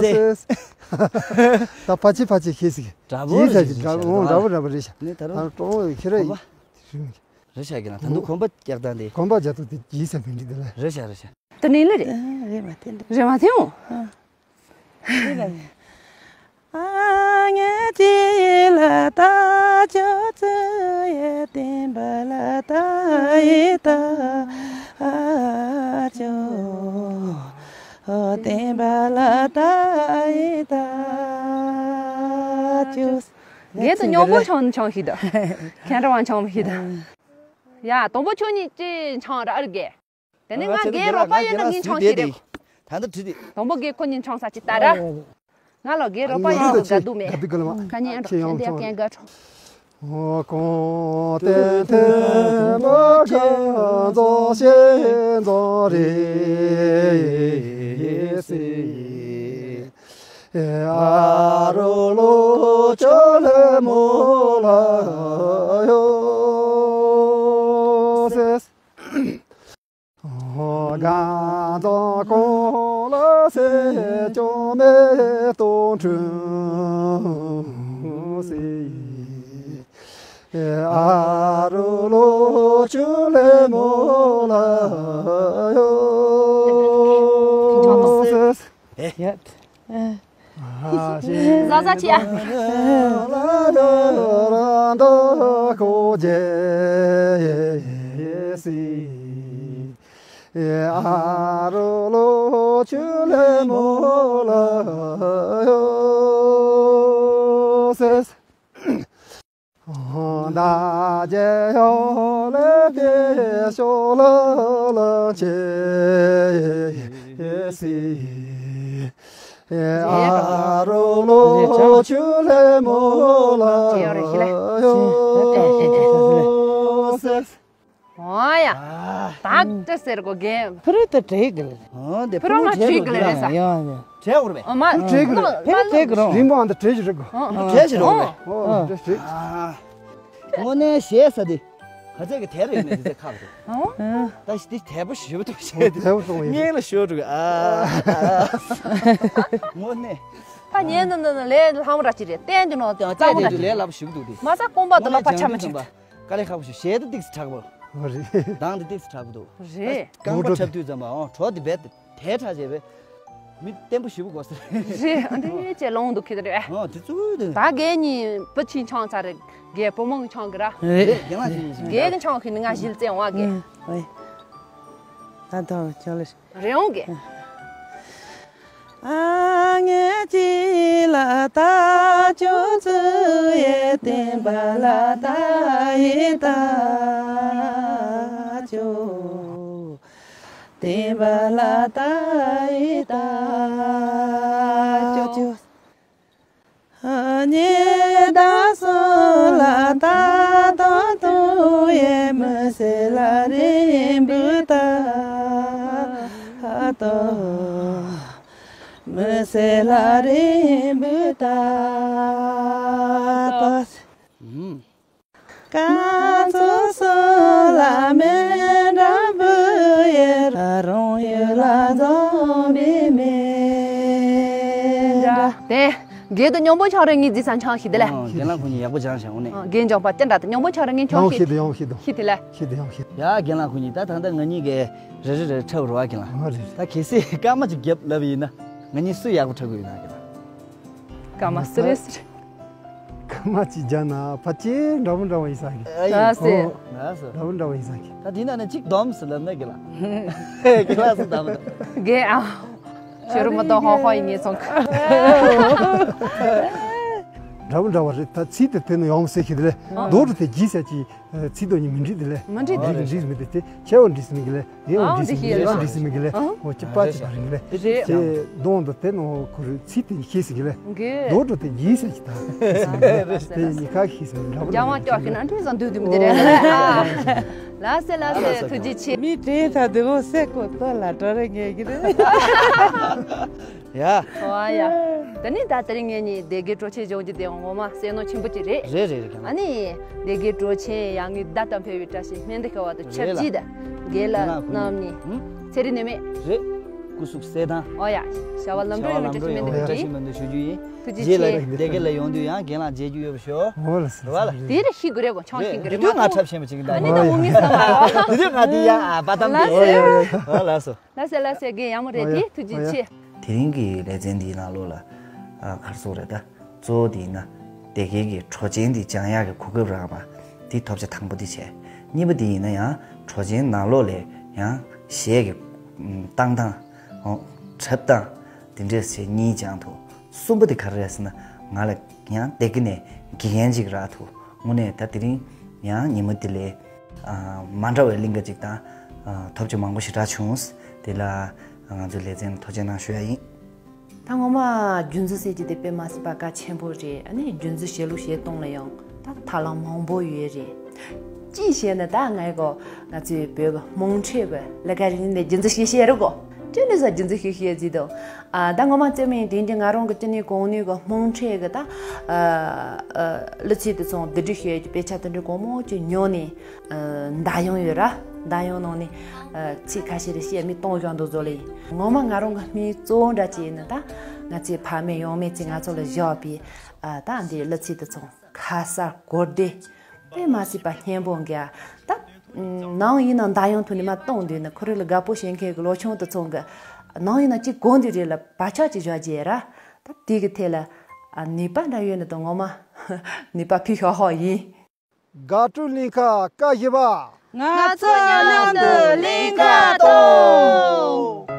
སེ། ད་ཕ་ཆི་ཕ་ཆི་ཁེ་སི། འདྲ་པོ་ཡིན་ས་རེད་ཅིག་འདྲ་པོ་འདྲ་པོ་འདྲ་པོ་རེད་ཤག་ནི་ད་རུང་ཨ་ཀྲོང་ཁེ་རེ་གོམ་པ་རེད་ཤག་གི་ན་ད་དུང་གོམ་པ་རྒྱག་སྟངས་དེ། གོམ་པ་རྒྱག་སྟངས་དེ་ཡིན་ས་མི་འགྲིག་དེ་ལ། རེད་ཤག་རེད་ཤག་དེ་ནི་ལེ་རེད། རེད་མ་དེ་འདྲ། རེད་མ་དེ་འོང་། ཨ་ངེ་ཅི་ལ་ད་ཅོ་ཙི་ཡེ་ཏིན་པ་ལ་ད་ཡི་ད་ཨ་ཅོ། ཨོ་ཏིན་པ་ལ་ད་ཡི་ད་ཅོ། ངེད་དུ་ཉོག་པོ་ཆང་ཆང་ཞིག་ད། ཁྱེད་རང་ཆང་ཞིག་ད། ཡ་དང་པོ་ཁྱོད་གཉིས་ཅི་ཆང་ར་ཨར་གེ། དེ་ནས་ང་རྒན་རོགས་པ་ཡོད་ན་ངས་ཆང་ཞིག་རེད། ད་ལྟ་བྲིས་ཏེ། དང་པོ་རྒན་ཁོ་གཉིས་ཆང་ས་ཅི་ལྟ་ར། ང་ལ་རྒན་རོགས་པ་ཡོད་ན་དགའ་སྡུག་མེད། ཁ་ཉིན་ཨེ་འགྲོ་ཁྱེད་འདི་རྒན་དགའ་གྲོང་། ཨོ་གོང་དེ་ཐེ་མ་གང་རྫོང་ཤེས་རྫོང་རེད་སྲིད། ཨ་རོ་ལོ་ཅོ་ལེ་མོ་ལ་ཡོ་སེ། གང་དང་གང་ལ་སེ་ཅོ་མེ་ཏོ་འཁྲུངས་སེ། ཨ་རོ་ལོ་ཅུ་ལེ་མོ་ལ་ཡོ་སེ། ཟ་ཟ་ཆི་ཨ། ཨ་རོ་ལོ་ཅུ་ལེ་མོ་ལ་ཡོ་སེ། ད་ཇེ་ཡོ་ལེ་ཏེ་ཤོ་ལ་ལ་ཅེ་སི། ཨ་རོ་ལོ་ཅུ་ལེ་མོ་ལ་ཡོ་སེ། ཨོ་ཡ། ད་ཏྲི་ཟེར་གོ་གེ། ཕུ་རུ་ཏུ་བྲེག་གི་ལེ། ཨོ་འདི་ཕུ་རུ་ང་བྲེག་གི་ལེ་ས། ཡ་ཡ། བྲེག་གོ་རེད་པས། ཨོ་མ་བྲེག་གི་རེད། ཕུ་རུ་བྲེག་གི་རེད། རིང་པོ་ཨ་འདི་བྲེག་གི་རེད་གོ། བྲེག་གི་རེད། ཨོ་འདི་བྲེག། དངོས་གནས་ཞེས་ས་འདི། ཁ་ཚད་ཀྱི་དེ་རེད་ནས་འདི་ཚད་ཁག་རེད། ད་ཞི་དེ་དལ་པོ་ཞེ་པོ་འདུག་ཞེས་དེ། དལ་པོ་སོང་ཡིན། ངས་ལ་ཞོ་འགྲོ་གི་ཨ། དངོས་གནས། ད་ཉན་ནོ་ནོ་ནོ་ལས་ལྷམ་ར་ཅི་རེད་བསྟན་གྱི་ནོ་དེ་ཙག་ལས་ར་ཅི་ལས་རེད། སླ་པོ་ཞེ་པོ་འདུག་དེ། མ་ས་ཀོང་པ་དུ་ལ་པ་ཆ་མི་ཆེ། དཀའ་ལས་ཁག་པོ་ཞིག་ཞེ་དེ་ཏིག་སི་དྲག་པོ། རེད། མདང་དེ་ཏིག་སི་དྲག་པོ་འདུག་རེད། རྐང་པ་འཁྲབ་དུས་ཙམ་པ་ཨོ་གྲོ་དེ་རྦད་དེ་དྲག་བྱས་པས། མི་བརྟན་པོ་ཞེ་པོ་དགོས་ཟེར། རེད། ཨ་འདི་ཅེ་ལོང་འདུག་ཁྱེད་རེད། ཨོ་དེ་ཚུལ་དུ། ད་རྒན་གཉིས་བུ་ཆིན་ཆང་ཚ་རེད། རྒན་བུ་མོ་གི་ཆང་གི་ར། རེད། རྒན་ལགས་ཆིན་ཆིན། རྒན་གི་ཆང་གི་ནི་ང་ཞིལ་བཙན་བ་རྒན། ཨེ། ད་ཐོ་ཆོ་ལེ། རེད་འོང་གི། ཨ་ངེ་ཅི་ལ་ད་ཅོ་ཙི་ཡེ་བསྟན་པ་ལ་ད་ཡི་ད་ཅོ། བསྟན་པ་ལ་ད་ཡི་ད་ཅོ། ཉེ་ད་སོ་ལ་ད་དོ་དོ་ཡེ་མི་སེ་ལ་རིང་བུ་ད་དོ། མི་སེ་ལ་རིང་བུ་ད་དོ། ཀ་ཙོ་སོ་ མེ་འདྲ་བུ་ཡེ་རང་ཡུལ་ལ་འཛོམས་པའི་མེ་འདྲ། དེ། རྒན་དང་སྙིང་པོ་ཆང་རེ་ངའི་རྫི་ས་ཆང་ཞིག་དེ་ལས། ཨ། རྒན་ལགས་ཁོང་གཉིས་ཡག་པོ་སྦྱངས་ཤག་འོ་ནས། ཨ། རྒན་སྦྱངས་པ་ཅི་འདྲ་དང་སྙིང་པོ་ཆང་རེ་ངའི་ཆང་ཡང་ཞིག་ཤི་དེ་ཡང་ཤི་དོ། ཤི་དེ་ལས། ཤི་དེ་ཡང་ཤི་དོ། ཡ་རྒན་ལགས་ཁོང་གཉིས་ད་ད་ལྟ་ང་གཉིས་ཀས་རེ་རེ་རེ་འཁྲབ་རོགས་རྒན་ལགས། ཨ་རེད། ད་གལ་སྲིད་སྐར་མ་གཅིག་བརྒྱབ་ལབ་ཡིན་ན་ང་གཉིས་སུས་ཡག་པོ་འཁྲབ་གི་ཡོད་ན་རྒན་ལགས། སྐར་མ་སུ་རེད་སུ་རེད། སྐར་མ་གཅིག་བརྒྱབ་ན་ཕལ་ཆེར་འདྲ་པོ་འདྲ་པོ་ཡིན་ས་རེད། ཨ་ཡིན། ལགས་སེ། ལགས་སོ། འདྲ་པོ་འདྲ་པོ་ཡིན་ས་རེད། ད་དེ་ན་ནི་གཅིག་བསྡོམས་སུ་ལབ་ན་རྒན་ལགས། རྒན་ལགས་སུ་བསྡོམས་དང་། རྒན་ཨ། ཤེས་རུ་མི་གཏོང་ཧོ་ཧོ་ཡིན་ངེས་སོང་། འདྲ་པོ་འདྲ་པོ་རེད། ད་ཚིག་དེ་དེ་ནི་ཡོང་སེ་ཤི་དེ་ལས། ཨ། རྡོ་རུ་དེ་བགྱིས་ཟེར་གྱི། ཚིག་དོན་གཉིས་མི་འགྲིག་དེ་ལས། མི་འགྲིག་དེ་འགྲིག་འགྲིག་མི་འདུག་དེ་ཆེ་བ་འགྲིག་སེ་མི་གི་ལས། ཡེ་བ་ཨ་འགྲིག་སེ་འགྲིག་མི་གི་ལས། ཨ་འགྲིག་སེ་མི་གི་ལས། ཨ་ཨོ་ཅི་པ་ཅི་པ་རིང་གི་ལས། རེད། དེ་གདོང་དུ་དེ་ནོ་ཁུ་རུ་ཚིག་དེ་ཤེས་སེ་གི་ལས། གི་རྡོ་རུ་དེ་བགྱིས་ཟེར་གྱི་ད། དེ་གཉིས་ཀ་ཤེས་སེ་འདྲ་པོ་རྒྱ་མ་ཀྱོག་གི་ན་འགྲིག་ཟང་འདུག་འདུག་མི་དེ་རེད། ལགས་སེ་ལགས་སེ་ཐུགས་རྗེ་ཆེ། མི་དྲན་ཐ་དེ་བོ་སེ་ཀོ་ཏོ་ལ་ཏྲ་རེ་ངེས་གི་རེད། ཡ། ཨོ་ཡ། ད་ནི་ད་དེ་རིང་ངེད་གཉིས་སྡེ་དགེ་སྤྲོ་ཆེན་གཞུང་གི་སྡེ་ངོ་མ་སེ་ནོ་ཆེན་པོ་ཅིག་རེད། རེད་རེད་རེད། ཨ་ནི། སྡེ་དགེ་སྤྲོ་ཆེན་ཡང་ངའི་བརྡ་དང་འཕེལ་བའི་བཀྲ་ཤིས་སྨན་འདི་ཤོར་བ་དང་ཆབས་ཅིག་ད། རྒན་ལགས་རྣམ་གཉིས། ཚེ་རིང་ནུས་མེད། རེད། སྐུ་གཟུགས་གསལ་ཐང་། ཨོ་ཡ། བྱ་བ་ལམ་འགྲོ་ཡོང་བའི་བཀྲ་ཤིས་སྨན་འདི་ཞུ་རྒྱུ་ཡིན། ཐུགས་རྗེ་ཆེ། རྗེས་ལ་སྡེ་དགེ་ལ་ཡོང་དུས་ཡང་རྒན་ལགས་མཇལ་རྒྱུ་ཡོད་པ་ཤོག་ཨོ་ལགས་སོ། རེད་བ་ལགས། དེ་རེ་ཤི་དགོས་རེད་གོ་ཆང་ཤི་དགོས་རེད་མ་གཏོགས། ང་འཁྲབ་ཤེས་པ་ཅིག་ད། ཨ་ནི་ད་འུ་ངི་ས་མ། དེ་དུས་ང་དེ་ཡ་ཨ་པ་དམ་དེ། ལགས་སོ། ཨོ་ལགས་སོ། ལགས་སེ་ལགས་སེ་རྒན་ཡག་མོ་རེད་དེ་ཐུགས་རྗེ་ཆེ། དེ་རིང་གི་ལེ་ཚན་འདིའི་ནང་ལོགས་ལ་ཨ་ག་རེ་ཟེར་དགོས་རེད་ད། གཙོ་བོ་དེ་ཡིན་ན་སྡེ་དགེ་གི་གྲོགས་ཆེན་དེ་སྦྱང་ཡག་གི་གོ་སྐབས་རག་པ་དེ་ཐོབ་ཆ་དང་པོ་དེ་བྱས། གཉིས་པ་དེ་ཡིན་ན་ཡང་གྲོགས་ཆེན་ནང་ལོགས་ལ་ཡང་གཞས་ཀྱི་བཏང་སྟངས་ཨོ་འཁྲབ་སྟངས་དེ་འདྲས་བྱས་གཉིས་སྦྱང་ཐུབ། གསུམ་པ་དེ་ག་རེ་རེད་ཟེར་ན་ང་ལ་ཡང་སྡེ་དགེ་ནས་དགེ་རྒན་ཅིག་རག་ཐུབ། དངོས་གནས་ད་དེ་རིང་ཡང་ཉིན་མོ་དེ་ལས་ཨ་མ་འདྲ་བའི་གླིང་ག་ཅིག་དང་ཨ་ཐོབ་ཆ་མང་པོ་ཞེ་དྲག་བྱུང་། དེ་ལ་ང་ཚོའི་ལེ་ཚན་ཐུགས་རྗེ་གནང་ཞུ་ཡ་ཡིན། ད་ངོ་མ་རྒྱུན་འཛིན་ཟེར་གྱི་དེ་དཔེ་མ་སྲིད་པ་གལ་ཆེན་པོ་རེད། ཨ་ནི་རྒྱུན་འཛིན་བྱེད་ལུགས་བྱེད་སྟངས་ལ་ཡང་ད་ཐབས་ལམ་མང་པོ་ཡོད་རེད། ཅི་བྱས་ན་ད་ང་གོ་ང་ཚོའི་བོད་ཀྱི་དམངས་ཁྲོད་ཀྱི་ལས་ཀ་རིག་གནས་རྒྱུན་འཛིན་བྱེད་ཤེས་རེད་གོ་ཅི་ནས་ས་རྒྱུན་འཛིན་བྱེད་ཤེས་ཟིག་དང་། ཨ་ད་ངོ་མ་རྩེད་མོ་ཡིན་དེ་འདྲ་ང་རང་གི་ཅི་ནས་གོང་ནས་གི་དམངས་ཁྲོད་ཀྱི་ད་ཨ་ཨ་གླུ་ཚིག་དེ་ཚོ་བསྡུ་སྒྲིག་བྱེད་ཀྱི་དཔེ་ཆ་དེ་འདྲ་གོ་མོ་ཅིག་ཉོ་ནས། མདའ་ཡོང་ཡོད་ར། མདའ་ཡོང་ནང་ནས་ཚིག་ཁ་ཤས་རེ་བཤད་མི་གཏོང་བཞག་འདུག་བཟོ་ལེ་ཡིན། ངོ་མ་ང་རང་གི་སྨིན་གཙོ་བོ་འདྲ་ཅིག་ཡིན་ན་ད་ང་ཚོའི་ཕ་མེས་ཡང་མེས་ཚོས་ང་ཚོ་ལ་བཞག་པའི་ད་འདིའི་གླུ་ཚིག་དེ་ཚོ་ཁ་གསལ་གོ་བདེ་དཔེ་མ་སྲིད་པ་སྙན་པོ་འགའ་ད་ནང་ཡིན་ན་མདའ་ཡོང་ཐུག་ནས་མ་གཏོང་འདུག་ན་ཁོ་རེ་ལ་དགའ་པོ་བྱེད་མཁན་གྱི་ལོ་ཆུང་དེ་ཚོ་གི་ནང་ཡིན་ན་ཅིག་གོ་འདི་རེད་ལ་བག་ཆགས་ཅིག་བཞག་རྗེས་ར་ད་དེ་གི་ཐད་ལ་ནུས་པ་འདྲ་ཡོད་ན་ད་ངོ་མ་ནུས་པ་ཕུལ་ཤོག་ཧོ་ཡིན། དགའ་སྤྲོའི་གླིང་ག་སྐབས་བཞི་པ། ང་ཚོ་མཉམ་དུ་གླིང་ག་གཏོང་།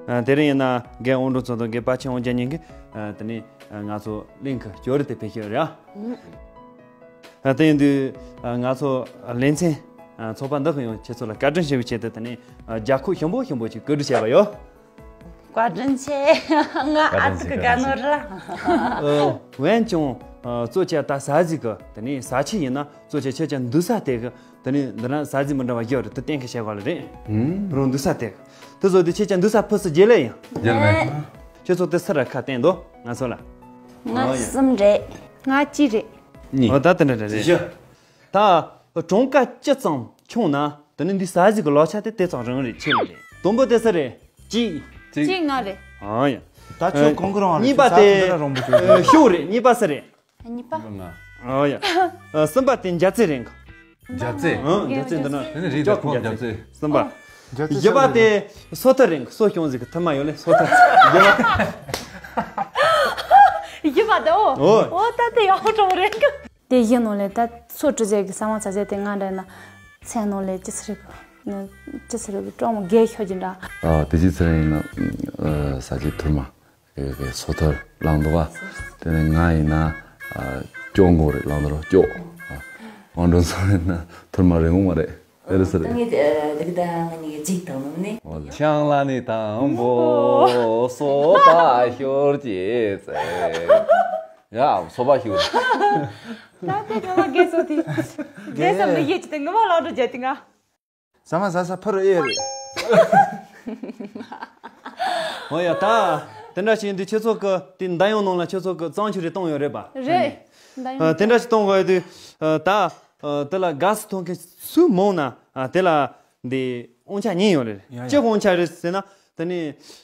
ཨ་དེ་རིང་ཡིན་ན་རྒན་དབང་སྒྲོན་ཚོ་དང་རྒན་དཔལ་ཆེན་དབང་རྒྱལ་གཉིས་ཀྱིས་ཨ་དེ་ནས་ཨ་ང་ཚོ་གླིང་ག་སྐྱོར་རེ་དེ་ཕེབས་ཤོག་རེད་ཨ། ཨ་དེ་ཡིན་དུས་ཨ་ང་ཚོ་ལེ་ཚན་ཨ་ཚོགས་པ་འདི་གི་ཡང་ཁྱེད་ཚོ་ལ་བཀའ་དྲིན་ཞུ་བའི་ཆེད་དུ་དེ་ནས་ཨ་རྒྱལ་ཁབ་ཞིམ་པོ་ཞིམ་པོ་ཅིག་བཀོད་སྒྲིག་བྱས་པ་ཡོད། བཀའ་དྲིན་ཆེ། ང་ཨ་ཙི་གི་དགའ་ནོར་ལ། འོན་ཀྱང་ཨ་གཙོ་ཆེ་ད་ཟ་ཟིག་གི་དེ་ནས་ཟ་ཆས་ཡིན་ན་གཙོ་ཆེ་ཁྱེད་ཅག་འདུག་ས་དེ་གི་དེ་ནས་འདི་ན་ཟ་ཟིག་མི་འདྲ་བ་ཡོད་རེད་དེ་གཏན་འཁེལ་བྱས་པ་ལ་རེད། ཧུམ། རང་འདུག་ས་དེ་གི་དེ་བཟོ་དུས་ཁྱེད་ཅག་འདུག་ས་ཕུ་སུ་རྗེས་ལས་ཡིན། རྗེས་ལས། ཁྱེད་ཚོ་དེ་སུ་ར་ཁ་བསྟན་དོ་ང་ཚོ་ལ། ང་གསུམ་རེད། ང་གཅིག་རེད། གཉིས། འོ་ད་དེ་འདྲ་རེད། བཞི། ད་གྲངས་ཀ་ཅི་ཙམ་ཆུང་ན་དེ་ནི་འདི་ཟ་ཟིག་གི་ལོ་ཆ་དེ་དེ་ཙམ་རིང་རེད་ཆེ་བ་རེད། དང་པོ་དེ་སུ་རེད། གཅིག་གཅིག་གཅིག་ང་རེད། ཨ་ཡ། ད་ཁྱོད་གང་གི་རང་རེད། གཉིས་པ་ཁྱོད་ཟ་དེ་ཐུབ་ན་རང་པོ་ཁྱོད་རེད། ཤོག་རེད། གཉིས་པ་སུ་རེད། གཉིས་པ། ང་། ཨ་ཡ། གསུམ་པ་དེ་འཇའ་ཚེ་རིང་གི། འཇའ་ཚེ། ཨ་འཇའ་ཚེ་འདི་ན་དེ་ནི་རིགས་ཀྱི་ཁོག་འཇའ་ཚེ། གསུམ་པ། འཇའ་ཚེ་བཞི་པ་དེ་སོ་ཐར་རིང་གི་སོ་ཤོང་ཟིག་གི་ཐུར་མ་ཡོད་ལེ་སོ་ཐར། བཞི་པ། བཞི་པ་དེ་འོ། འོ། འོ་ད་དེ་ཡག་པོ་གྲོགས་རེད་གི། དེ་བཞི་ནང་ལས་ད་སོ་བྲི་ཟེར་གི་ས་མ་ཚ་ཟེར་དེ་ང་འདྲ་ན་མཚན་ནང་ལས་ཅི་ཚེ་རིང་གི་ནི་ཅི་ཚེ་རིང་གི་གྲོགས་མོ་རྒས་ཤོས་ཀྱི་འདྲ། ཨ་དེ་ཅི་ཚེ་རིང་ཡིན་ན་ཨ་ས་ཆའི་ཐུར་མ། ཨེ་ཨེ་སོ་ཐར་ལངས་འདུག་བ། དེ་ནས་ང་ཡིན་ན་ཨ་སྐྱོ་མགོ་རེད་ལངས་འདུག་རོ་སྐྱོ། ཨ་དབང་སྒྲོན་ཚང་ཡིན་ན་ཐུར་མ་རིང་མོ་མ་རེད། དེ་རེད་ས་རེད། ད་ངས་ལེགས་ད་ང་གཉིས་ཀྱི་འཇིག་དང་ནོ་ནི། ཤང་ལ་ནི་དང་པོ་སོ་པ་ཤོར་གྱི་ཚེ། ཡ་སོ་པ་ཤོར། ད་དེ་ངོ་མ་རྒས་སོ་དེ། རྒས་སོ་མི་རྒས་ཀྱི་དེ་ངོ་མ་ལོག་འགྲོ་རྒྱ་དེ་ང་། ཟ་མ་ཟ་ས་ཕ་རུ་ཨེ་རེད། འོ་ཡ། ད་དེ་འདྲ་བྱས་འདི་ཁྱེད་ཚོ་གི་དེ་མདའ་ཡོང་ནང་ལ་ཁྱེད་ཚོ་གི་གཙང་ཆུ་རེ་གཏོང་ཡོད་རེད་པ། རེད། མདའ་ཡོང་། ཨ། དེ་འདྲ་ཞིག་གཏོང་དགོས་དུས། ཨ། ད། ཨ། དེ་ལ་དགའ་བསུ་ཐོབ་མཁན་སུ་མང་ན། ཨ། དེ་ལ་འདི་དབང་ཆ་ཉན་ཡོད་རེད། ཡ་ཡ། ཅི་དབང་ཆ་རེད་ཟེར་ན། དེ་ནི་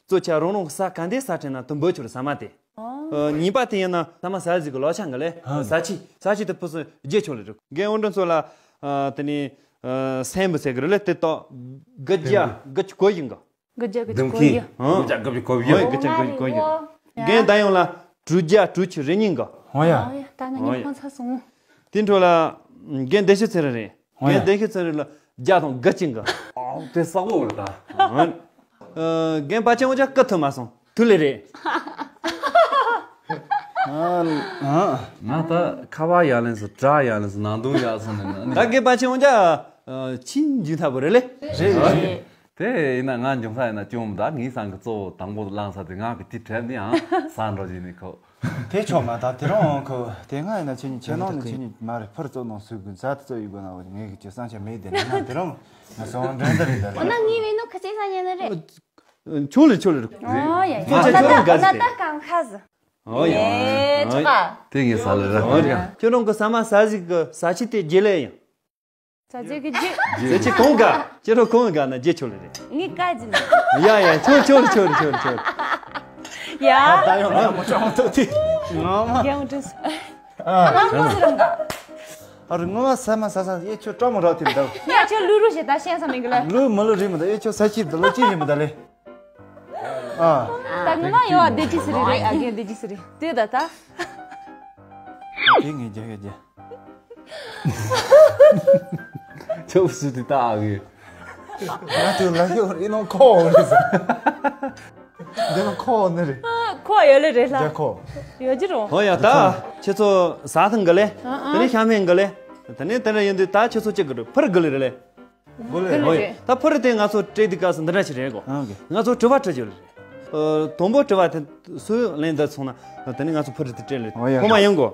གཙོ་ཆེ་རང་རང་གི་ས་ག་འདི་ས་ཁྲལ་ན་དུ་འབོད་ཆོག་རེད། ཟ་མ་དེ། ཨོ། ཨ། གཉིས་པ་དེ་ཡིན་ན་ཟ་མ་ཟ་ཟིག་གི་ལོ་ཆ་འགའ་ལས། ཧ། ཟ་ཆི་ཟ་ཆི་དེ་ཕུ་སུ་བརྗེ་ཆོག་ལེ་རེད། རྒན་དབང་འདྲ་ཚོ་ལ། ཨ། དེ་ནི། ཨ། སེམས་བུ་ཟེར་གི་རེད་ལེ། དེ་ཏོ་དགུ་བརྒྱ་དགུ་བཅུ་གོ་ཡིན་གི། དགུ་བརྒྱ་དགུ་བཅུ་གོ་བརྒྱད། ཨང་། དགུ་བརྒྱ་དགུ་བཅུ་གོ་བརྒྱད། ཨོ་ཡ། དགུ་བརྒྱ་དགུ་བཅུ་གོ་བརྒྱད། རྒན་ད་ཡོང་ལ་དྲུག་བརྒྱ་དྲུག་ཅུ་རེ་གཉིས་འགའ། ཨོ་ཡ། ཨོ་ཡ། ད་ང་ཨོ་ཡ། ཉིས་ཕོན་ཚ་སོང་། དེ་འཕྲོ་ལ་རྒན་བདེ་ཤི་ཚེ་རིང་རེད། ཨོ་ཡ། རྒན་བདེ་ཤི་ཚེ་རིང་ལ་བརྒྱ་དང་དགུ་བཅུ་འགའ། ཨོ་དེ་ས་བོ་རེད་ད། ཨ། རྒན་པ་ཆེན་འོ་ཅག་སྐུ་ཐུབ་མ་སོང་དུ་ལེ་རེད། ཨ། ཨ། ང་ད་ཁ་བ་ཡ་ལན་སོ་དྲ་ཡ་ལན་སོ་ནང་དུང་ཡ་སོང་ནས་ན་ད་རྒན་པ་ཆེན་འོ་ཅག་ཆིན་རྒྱུ་ཐབ་རེད་ལེ། རེད་རེད། དེ་ཡིན་ན་ང་འབྱུང་ས་ཡིན་ན་ཅུང་མི་འདུག་ངའི་སང་གི་གཙོ་བོ་དང་པོ་བླངས་ས་དེ་ང་གི་དེ་དྲན་ནི་ཨང་ས་འགྲོ་བཞིན་ནི་ཁོ། དེ་ཆོག་མ་ད་དེ་རང་ཁོ་དེ་ང་ཡིན་ན་ཆེ་ཉིད་ཆེ་ནང་ནས་ཆེ་ཉིད་མ་རེད། ཕུར་གཙོ་ནང་སུས་གི་ཛ་དེ་གཙོ་ཡི་དགོས་ན་འོ་ངས་གི་ཅི་སང་ཆ་མེད་དེ་ན་ང་དེ་རང་ང་སོང་འདྲེན་ད་རེད་ད་འོ་ན་རེད། ངའི་བས་ནོ་ཁ་ཆེ་ས་ཉན་ནི་རེད། ཆོག་ལེ་ཆོག་ལེ་རེད། ཨོ་ཡ་ཡ། ཁྱོད་ཆ་ཁྱོད་རང་དགའ་ཟེར། ན་ད་གང་ཁ་ཟེར། ཨོ་ཡ། ཨེ་ཆོག་ག་དེ་ངས་ས་ལེ་ར་ཨོ་ཡ། ཁྱོད་རང་གི་ས་མ་ས་ཟིག་གི་ས་ཆི་དེ་རྒྱལ་ལེ་ཡིན། ས་ཆི་གི་རྒྱུ། ཟེར་ཆི་གང་ག་ཁྱེད་རང་གང་ག་ན་རྒྱལ་ཆོག་ལེ་རེད། ངའི་བཀའ་ཇི་ནི། ཡ་ཡ་ཆོག་ཆོག་ཆོག་ཆོག་ཆོག་ཡ། ད་ཡང་ང་མོ་ཅང་ཐུག་དེ། ང་མ། རྒྱལ་འཕྲིན། ཨ། ང་མ་ཟེར་རམ་ག་ཨ་རི་ངོ་མ་ས་མ་ས་ས་ཡེ་ཁྱོད་སྐྲ་མོ་རག་ཐིམ་ད། ངས་ཁྱོད་ལུ་རུ་ཞེ་ད་ཤེས་ས་མིན་གི་ལ། ལུ་མ་ལུ་རི་མ་ད་ཡེ་ཁྱོད་ས་ཁྱིབ་ད་ལོ་ཅི་རི་མ་ད་ལེ། ཨ། ད་ངོ་མ་ཡོ་བ་བདེ་ཅི་སི་རི་རེད། ཨ་རྒན་བདེ་ཅི་སི་རི་དེ་ད་ད། དེ་ངས་རྒྱ་ཡ་རྒྱ། ཁྱོད་སུ་དེ་ད་ཨ་གི། ང་དུ་ལ་ཡོ་རི་ནོ་ཁོ་རི་ས། འདི་ལ་ཁོ་ནི་རེད། ཁོ་ཡོད་ལེ་རེད་ལ། རྒྱ་ཁོ། ཡོད་ཀྱི་རོ། ཧོ་ཡ་ད། ཁྱེད་ཚོ་ཟ་ཐང་ག་ལེ། ཨ་ཨ། དེ་ནས་ཤ་མེད་ག་ལེ། དེ་ནས་དེ་འདྲ་ཡིན་དུས་ད་ཁྱེད་ཚོ་གཅིག་གི་རུ་ཕུར་ག་ལེ་རེད་ལེ། ག་ལེ། ཧོ་ཡ་ད་ཕུར་དེ་ང་ཚོ་སྤྲད་དུས་སྐབས་སུ་འདི་འདྲ་ཞིག་རེད་གོ། ཨ་གི། ང་ཚོ་དྲི་བ་དྲི་རྒྱུ་རེད། ཨ། དང་པོ་དྲི་བ་དེ་སུས་ལན་འདེབས་སོང་ན་དེ་ནས་ང་ཚོ་ཕུར་དེ་སྤྲད་ལེ། ཧོ་ཡ། ཁོ་མ་ཡོང་གོ།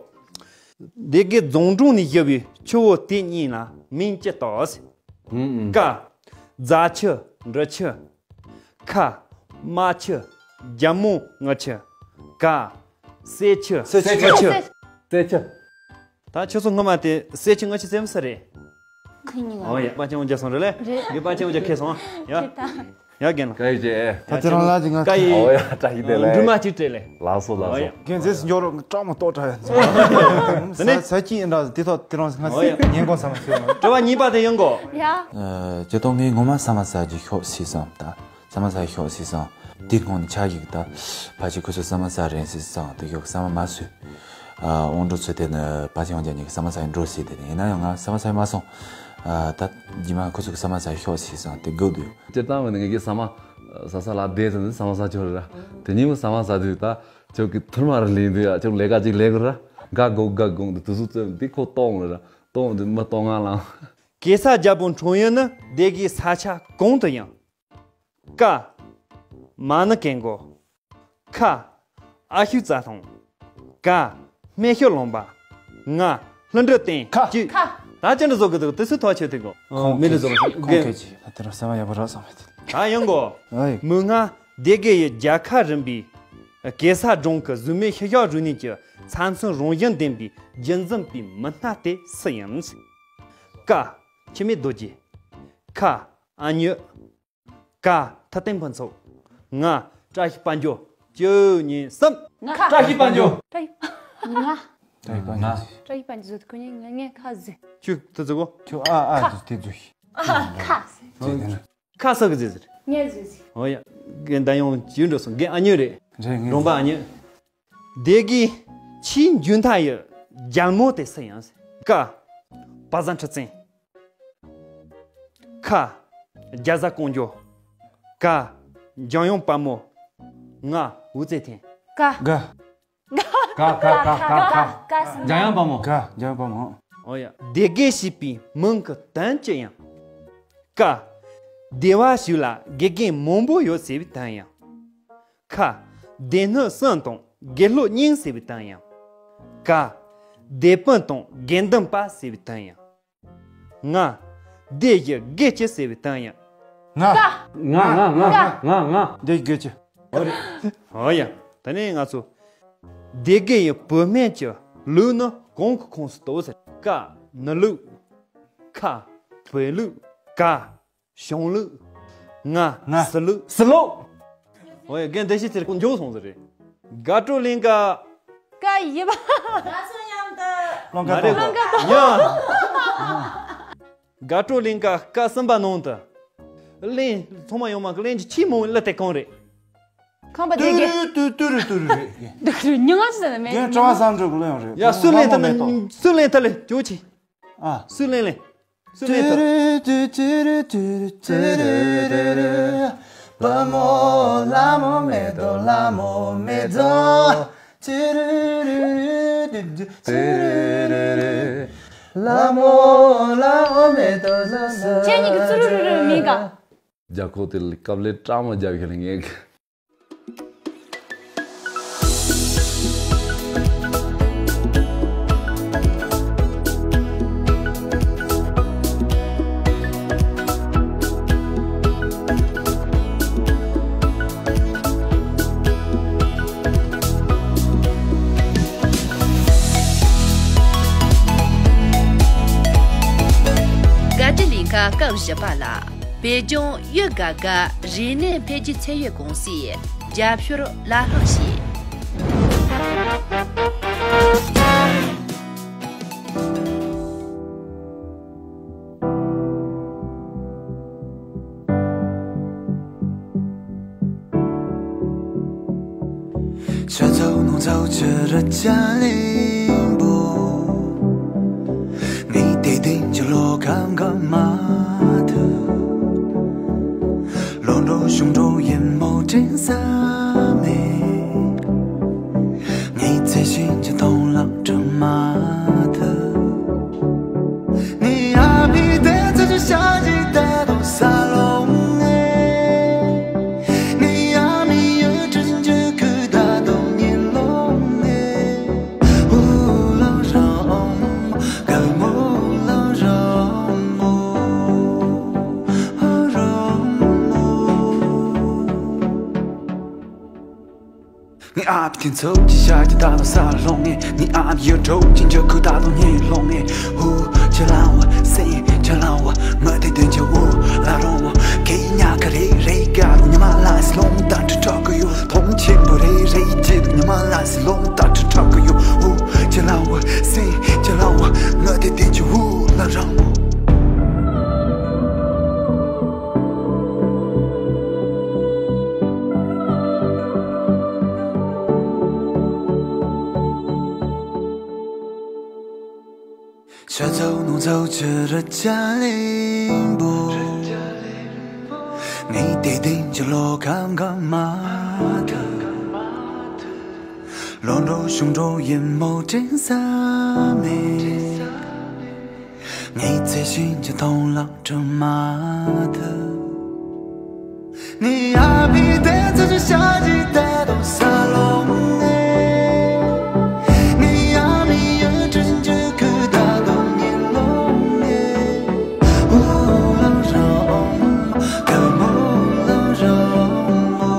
སྡེ་དགེ་རྫོང་གྲོང་ནས་བཞུར་བའི་ཆུ་བོ་དེ་གཉིས་ལ་མིང་ཅི་བཏགས། ཨུམ་ཨུམ། ཀ། རྫ་ཆུ། འབྲི་ཆུ། ཁ། རྨ་ཆུ། རྒྱ་མོ་རྔུལ་ཆུ། ག། གསེར་ཆུ། གསེར་ཆུ། རྔུལ་ཆུ། གསེར་ཆུ། ད་ཁྱོད་ཚོ་སྔོན་མ་དེ་གསེར་ཆུ་རྔུལ་ཆུ་ཟེར་མི་ས་རེད། ཁོ་གཉིས་ཀ་ཨོ་ཡ། པ་ཅན་འོ་ཇ་སོང་རེད་ལེ། རེད། དེ་པ་ཅན་འོ་ཇ་ཁེ་སོང་ཡ། ཁེ་ད། ཡ་རྒན་ལགས། ཀ་ཡི་ཅེ། ད་དེ་རང་ལ་ཅིག་ང་ཀ་ཡི། ཨོ་ཡ་བཀྲ་ཤིས་བདེ་ལེགས། འབྲུ་མ་ཅིག་སྤྲད་ལེ། ལགས་སོ་ལགས་སོ། ཨོ་ཡ། རྒན་ཟེར་སུ་འཇོག་རོགས་ཀྲག་མ་གཏོགས་དྲག་ཡ། ས་ས་ཀྱི་ཡིན་འདྲ་དེ་ཐོག་དེ་རང་ང་ཨོ་ཡ། ཉན་གོ་ས་མ་ཤོད་ནོ། དྲི་བ་གཉིས་པ་དེ་ཡོང་གོ། ཡ། ཨ། ཇེ་ཏོ་ངས་ངོ་མ་ཟ་མ་ཟ་རྒྱུ་ཤོག་ཟེར་སོང་ད། ཟ་མ་ཟ་ཤོག་ཟེར་སོང་། དེ་སྔོན་ནས་ཆ་ཡིག་ད། ཕ་ཆེ་ཁོ་ཚོ་ཟ་མ་ཟ་རན་ཟེར་སོང་དེ་ཡོག་ཟ་མ་མ་ཟོས། ཨ། དབང་འགྲོ་ཚོ་དེ་ནི་པ་ཆེ་དབང་རྒྱལ་གཉིས་ཀྱི་ཟ་མ་ཟ་ཡི་འགྲོ་ཟེར་དེ་ནི་ཡིན་ན་ཡང་ང་ཟ་མ་ཟ་ཡི་མ་སོང་། ཨ། ད་རྗེས་མ་ཁོ་ཚོ་གི་ཟ་མ་ཟ་ཤོག་ཟེར་སོང་དེ་དགོས་འདུག་སྤྱིར་བཏང་བས་ནི་ངེད་ཀྱི་ཟ་མ་ཟ་ས་ལ་བསྡད་ཟིན་ཟ་མ་ཟ་ཆོག་རེད་ར། དེ་ཉིན་མོ་ཟ་མ་ཟ་དུས་ད་ཁྱོད་ཀྱི་ཐུར་མ་རེ་ལེན་དུས་ཡ་ཁྱོད་ལས་ཀ་ཅིག་ལས་དགོས་ར། འགའ་སྒུག་འགའ་སྒུག་འདི་དུས་ཚོད་བཙོན་འདི་ཁོ་གཏོང་རེད་ར། གཏོང་འདི་མི་གཏོང་ང་ལང་། གེ་སར་རྒྱལ་པོ་འཁྲུངས་ཡུལ་ནི་སྡེ་དགེའི་ས་ཆ་གང་དུ་ཡང་། ཀ། མ་ཎི་གན་གོ། ཁ། ཨ་ཤུ་རྩྭ་ཐང་། ག། སྨད་ཤོད་ལུང་པ། ང་། ལྷུན་གྲུ་སྟེང་། ཁ། ཀྱི། ཁ། ད་ཅི་འདྲ་བཟོ་གི་འདུག་དེ་སུ་ཐག་ཆོད་དེ་གོ། ཁོང་མི་ལ་བཟོ་གི་ཁོང་གི་ཁེ་ཅི་ད་དེ་རང་སེམས་ཡག་པོ་རག་སོང་མེད། ད་ཡང་གོ། ཨོ་ཡ། མིག་སྔར་སྡེ་དགེ་ཡི་རྒྱལ་ཁ་རིམ་པའི་གེ་སར་སྒྲུང་གི་གཟུགས་མེད་ཤུལ་བཞག་རུ་གཉིས་ཀྱི་ས་མཚམས་རང་བཞིན་ལྡན་པའི་རྒྱུན་འཛིན་པའི་མི་སྣ་དེ་སུ་ཡིན། ཀ། འཆི་མེད་རྡོ་རྗེ། ཁ། ཨ་མྱེས། ག། ཐུབ་བསྟན་ཕུན་ཚོགས། ང་། བཀྲ་ཤིས་དཔལ་འབྱོར། བཅུ་གཉིས་གསུམ། ང་། བཀྲ་ཤིས་དཔལ་འབྱོར། བཀྲ་ཤིས། ང་། བཀྲ་ཤིས་དཔལ་འབྱོར། བཀྲ་ཤིས་དཔལ་འབྱོར་ཁོ་གཉིས་ང་ངས་ཁ་ཟེར། ཁྱོད་ད་ཟེར་གོ། ཁྱོད་ཨ་ཨ་ཁ། ཟེར་དེ་ཟེར། ཁ་ཟེར། ཁ་ཟེར་གི་ཟེར་ཟེར། ངས་ཟེར་ཟེར། ཨོ་ཡ། རྒན་ད་ཡོང་བྱིས་འགྲོ་སོང་རྒན་ཨ་མྱེས་རེད། རེད་ངས་རོང་པ་ཨ་མྱེས། སྡེ་དགེའི་ཆེས་མཇུག་མཐའ་ཡི་རྒྱལ་མོ་དེ་སུ་ཡིན། ཀ། པ་བཟང་ཁྲི་བཙན། ཁ། རྒྱ་བཟའ་ཀོང་ཇོ། ག། འཇམ་དབྱངས་དཔལ་མོ། ང་། ཝུ་ཙེ་ཐེན། ཀ། ག། ཀ་ཀ་ཀ་ཀ་ཀ། ཀ་ཟེར་ན། འཇམ་དབྱངས་དཔལ་མོ། ག། འཇམ་དབྱངས་དཔལ་མོ། ཨོ་ཡ། སྡེ་དགེ་ཞེས་པའི་མིང་གི་དོན་ཅི་ཡིན། ཀ། སྡེ་བ་ཞིག་ལ་དགེ་རྒན་མང་པོ་ཡོད་ཟེར་བའི་དོན་ཡིན། ཁ། སྡེ་སྣོད་གསུམ་དང་དགེ་སློབ་རྙིང་ཟེར་བའི་དོན་ཡིན། ག། སྡེ་དཔོན་དང་དགེ་འདུན་པ་ཟེར་བའི་དོན་ཡིན། ང་། སྡེ་བཞི་དགེ་བཅུ་ཟེར་བའི་དོན་ཡིན། ང་། ང་ང་ང་ང་ང་། འདི་དགེ་ཆེ། ཨོ་རེད། ཨོ་ཡ། ད་ནི་ང་ཚོ། སྡེ་དགེ་ཡི་བུད་མེད་ཀྱི་ལུགས་ནི་གང་གི་ཁོངས་སུ་གཏོགས་ཟེར། ཀ། ནུ་ལུགས། ཁ། བོད་ལུགས། ག། གཞུང་ལུགས། ང་། ང་། སུ་ལུགས། སུ་ལུགས། ཨོ་ཡ། རྒན་བདེ་སྐྱིད་ཚེ་རིང་མགྱོགས་སོང་ཟེར་རེད། དགའ་སྤྲོ་གླིང་ག་ཀ་ཡིབ། ང་ཚོ་མཉམ་དུ། ཀློང་ཀ་མ་རེད་གོ། ཀློང་ཀ་ཡ། དགའ་སྤྲོ་གླིང་ག་ཀ་གསུམ་པ་ནང་དུ། གླེང་ཚང་མ་ཡོང་མ་གླེང་གི་ཆེས་མང་བའི་གླུ་དེ་གང་རེད། ཁང་པ་དེ་ཏུ་གི་རུ་ཏུ་ཏུ་རུ་ཏུ་རུ་རེད། འདི་གི་རུ་མྱིང་ང་ཅི་ཟེར་ན་མེད། རྒན་གྲྭ་བ་བསམ་གྲུབ་གླུ་ཡང་རེད། ཡ། སུ་ལེན་ཐ་ལེ། སུ་ལེན་ཐ་ལེ། ཅོ་ཆི། ཨ། སུ་ལེན་ལེ། སུ་ལེན་ཐ། ཏུ་རུ་ཏུ་རུ་ཏུ་རུ་ཏུ་རུ་རུ་རུ། བུ་མོ་ལ་མོ་མེ་ཏོག་ལ་མོ་མེ་ཏོག་ཏུ་རུ་རུ་རུ་ཏུ་རུ་རུ་རུ། ལ་མོ་ལ་མོ་མེ་ཏོག་ལ་ལ། ཁྱེད་གཉིས་ཀྱི་ཙུ་རུ་རུ་རུ་མིན་ག་རྒྱ་ཁོ་དེ་ལ་དཀའ་ལས་སྤྲང་མ་རྒྱབ་ཤེས་ལ་ངས། དགའ་སྤྲོ་གླིང་ག་སྐབས་བཞི་པ་ལ། བོད་ལྗོངས་ཡུལ་དགའ་དགའ་རིག་གནས་འཕེལ་རྒྱས་ཚད་ཡོད་ཀུང་སིས་རྒྱབ་སྐྱོར་ལག་བསྟར་བྱས། ཆུ་ཚོད་ནང་ཚོད་ཅི་རེད་ཅ་ལེན་པོ། ངའི་དེ་དེང་གི་ལོ་ཁམས་གང་མ་ཐུབ། ལོ་འགྲོ་གཞུང་འགྲོ་ཡིན་མོ་དྲན་ས་མེད། ངའི་ཚེ་ཞིང་གི་མཐོང་ལག་གྲུ་མ་ཐུབ། ངའི་ཨ་མའི་དེ་ཚེ་ཞིང་ཞག་ཅིག་ད་དུང་ས་ལོང་ངེ། ངའི་ཨ་མའི་ཡུལ་གྲུ་འཇུག་གི་ད་དུང་ཉིན་ལོང་ངེ། ཨུ་ལ་རང་མོ། གལ་མོ་ལ་རང་མོ། ཨ་རང་མོ། ངའི་ཨ་ཕའི་དེ་ཚོ་གི་ཞག་གི་ད་དུང་ས་ལོང་ངེ། ངའི་ཨ་མའི་ཡུལ་གྲུ་གི་འཇུག་གི་ད་དུང་ཉིན་ལོང་ངེ། ཧུ། ཅི་ལང་བ་སེ་ཅི་ལང་བ། ང་དེ་དོན་ཆེ་ཨུ་ལ་རོང་བ། ཁེ་ཉག་ག་རེ་རེ་ག་རུ་ཉི་མ་ལ་སི་ལོང་ད་ཁྲི་ཁྲག་གི་ཡོད། མཐོང་ཆེན་པོ་རེ་རེ་ཅི་རུ་ཉི་མ་ལ་སི་ལོང་ད་ཁྲི་ཁྲག་གི་ཡོད། ཧུ། ཅི་ལང་བ་སེ་ཅི་ལང་བ། ང་དེ་དོན་ཆེ་ཨུ་ལ་རོང་བ། ཆུ་ཚོད་ནང་ཚོད་ཅི་རེད་ཅ་ལེན་པོ། ངའི་དེ་དེང་གི་ལོ་ཁམས་གང་མ་ཐུབ། ལོ་འགྲོ་གཞུང་འགྲོ་ཡིན་མོ་དྲན་ས་མེད། ངའི་ཚེ་ཞིང་གི་མཐོང་ལག་གྲུ་མ་ཐུབ། ངའི་ཨ་མའི་དེ་ཚེ་ཞིང་ཞག་ཅིག་ད་དུང་ས་ལོང་ངེ། ངའི་ཨ་མའི་ཡུལ་གྲུ་འཇུག་གི་ད་དུང་ཉིན་ལོང་ངེ། ཨུ་ལ་རང་མོ། གལ་མོ་ལ་རང་མོ།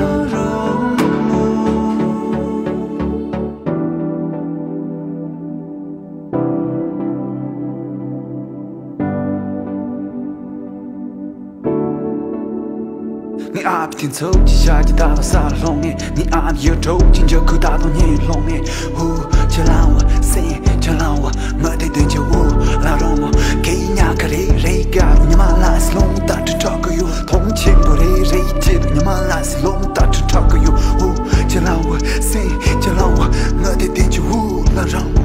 ཨ་རང་མོ། ངའི་ཨ་ཕའི་དེ་ཚོ་གི་ཞག་གི་ད་དུང་ས་ལོང་ངེ། ངའི་ཨ་མའི་ཡུལ་གྲུ་གི་འཇུག་གི་ད་དུང་ཉིན་ལོང་ངེ། ཧུ། ཅི་ལང་བ་སེ་ཅི་ལང་བ། ང་དེ་དོན་ཆེ་ཨུ་ལ་རོང་བ། ཁེ་ཉག་ག་རེ་རེ་ག་རུ་ཉི་མ་ལ་སི་ལོང་ད་ཁྲི་ཁྲག་གི་ཡོད། མཐོང་ཆེན་པོ་རེ་རེ་ཅི་རུ་ཉི་མ་ལ་སི་ལོང་ད་ཁྲི་ཁྲག་གི་ཡོད། ཧུ། ཅི་ལང་བ་སེ་ཅི་ལང་བ། ང་དེ་དོན་ཆེ་ཨུ་ལ་རོང་བ།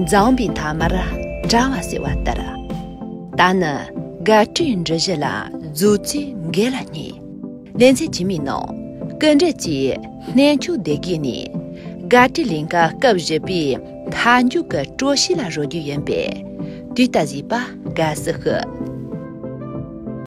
འཛོམས་པའི་མཐའ་མར་གྲྭ་བ་ཟེར་བ་ལྟར། ད་ནི་དགའ་སྤྲོའི་འབྲུ་བཞི་ལ་རྫོགས་ཚིག་འགལ་ལ་ཉེ། ལེ་ཚན་རྗེས་མའི་ནང་སྐུ་མགྲོན་གྱིས་གནས་མཆོག་སྡེ་དགེ་ནས་དགའ་སྤྲོའི་གླིང་ག་སྐབས་བཞི་པའི་མཐའ་མཇུག་གི་སྤྲོ་ཤེས་ལ་རོལ་རྒྱུ་ཡིན་པས། དུས་ལྟར་གཟིགས་པ་དགའ་བསུ་ཞུ།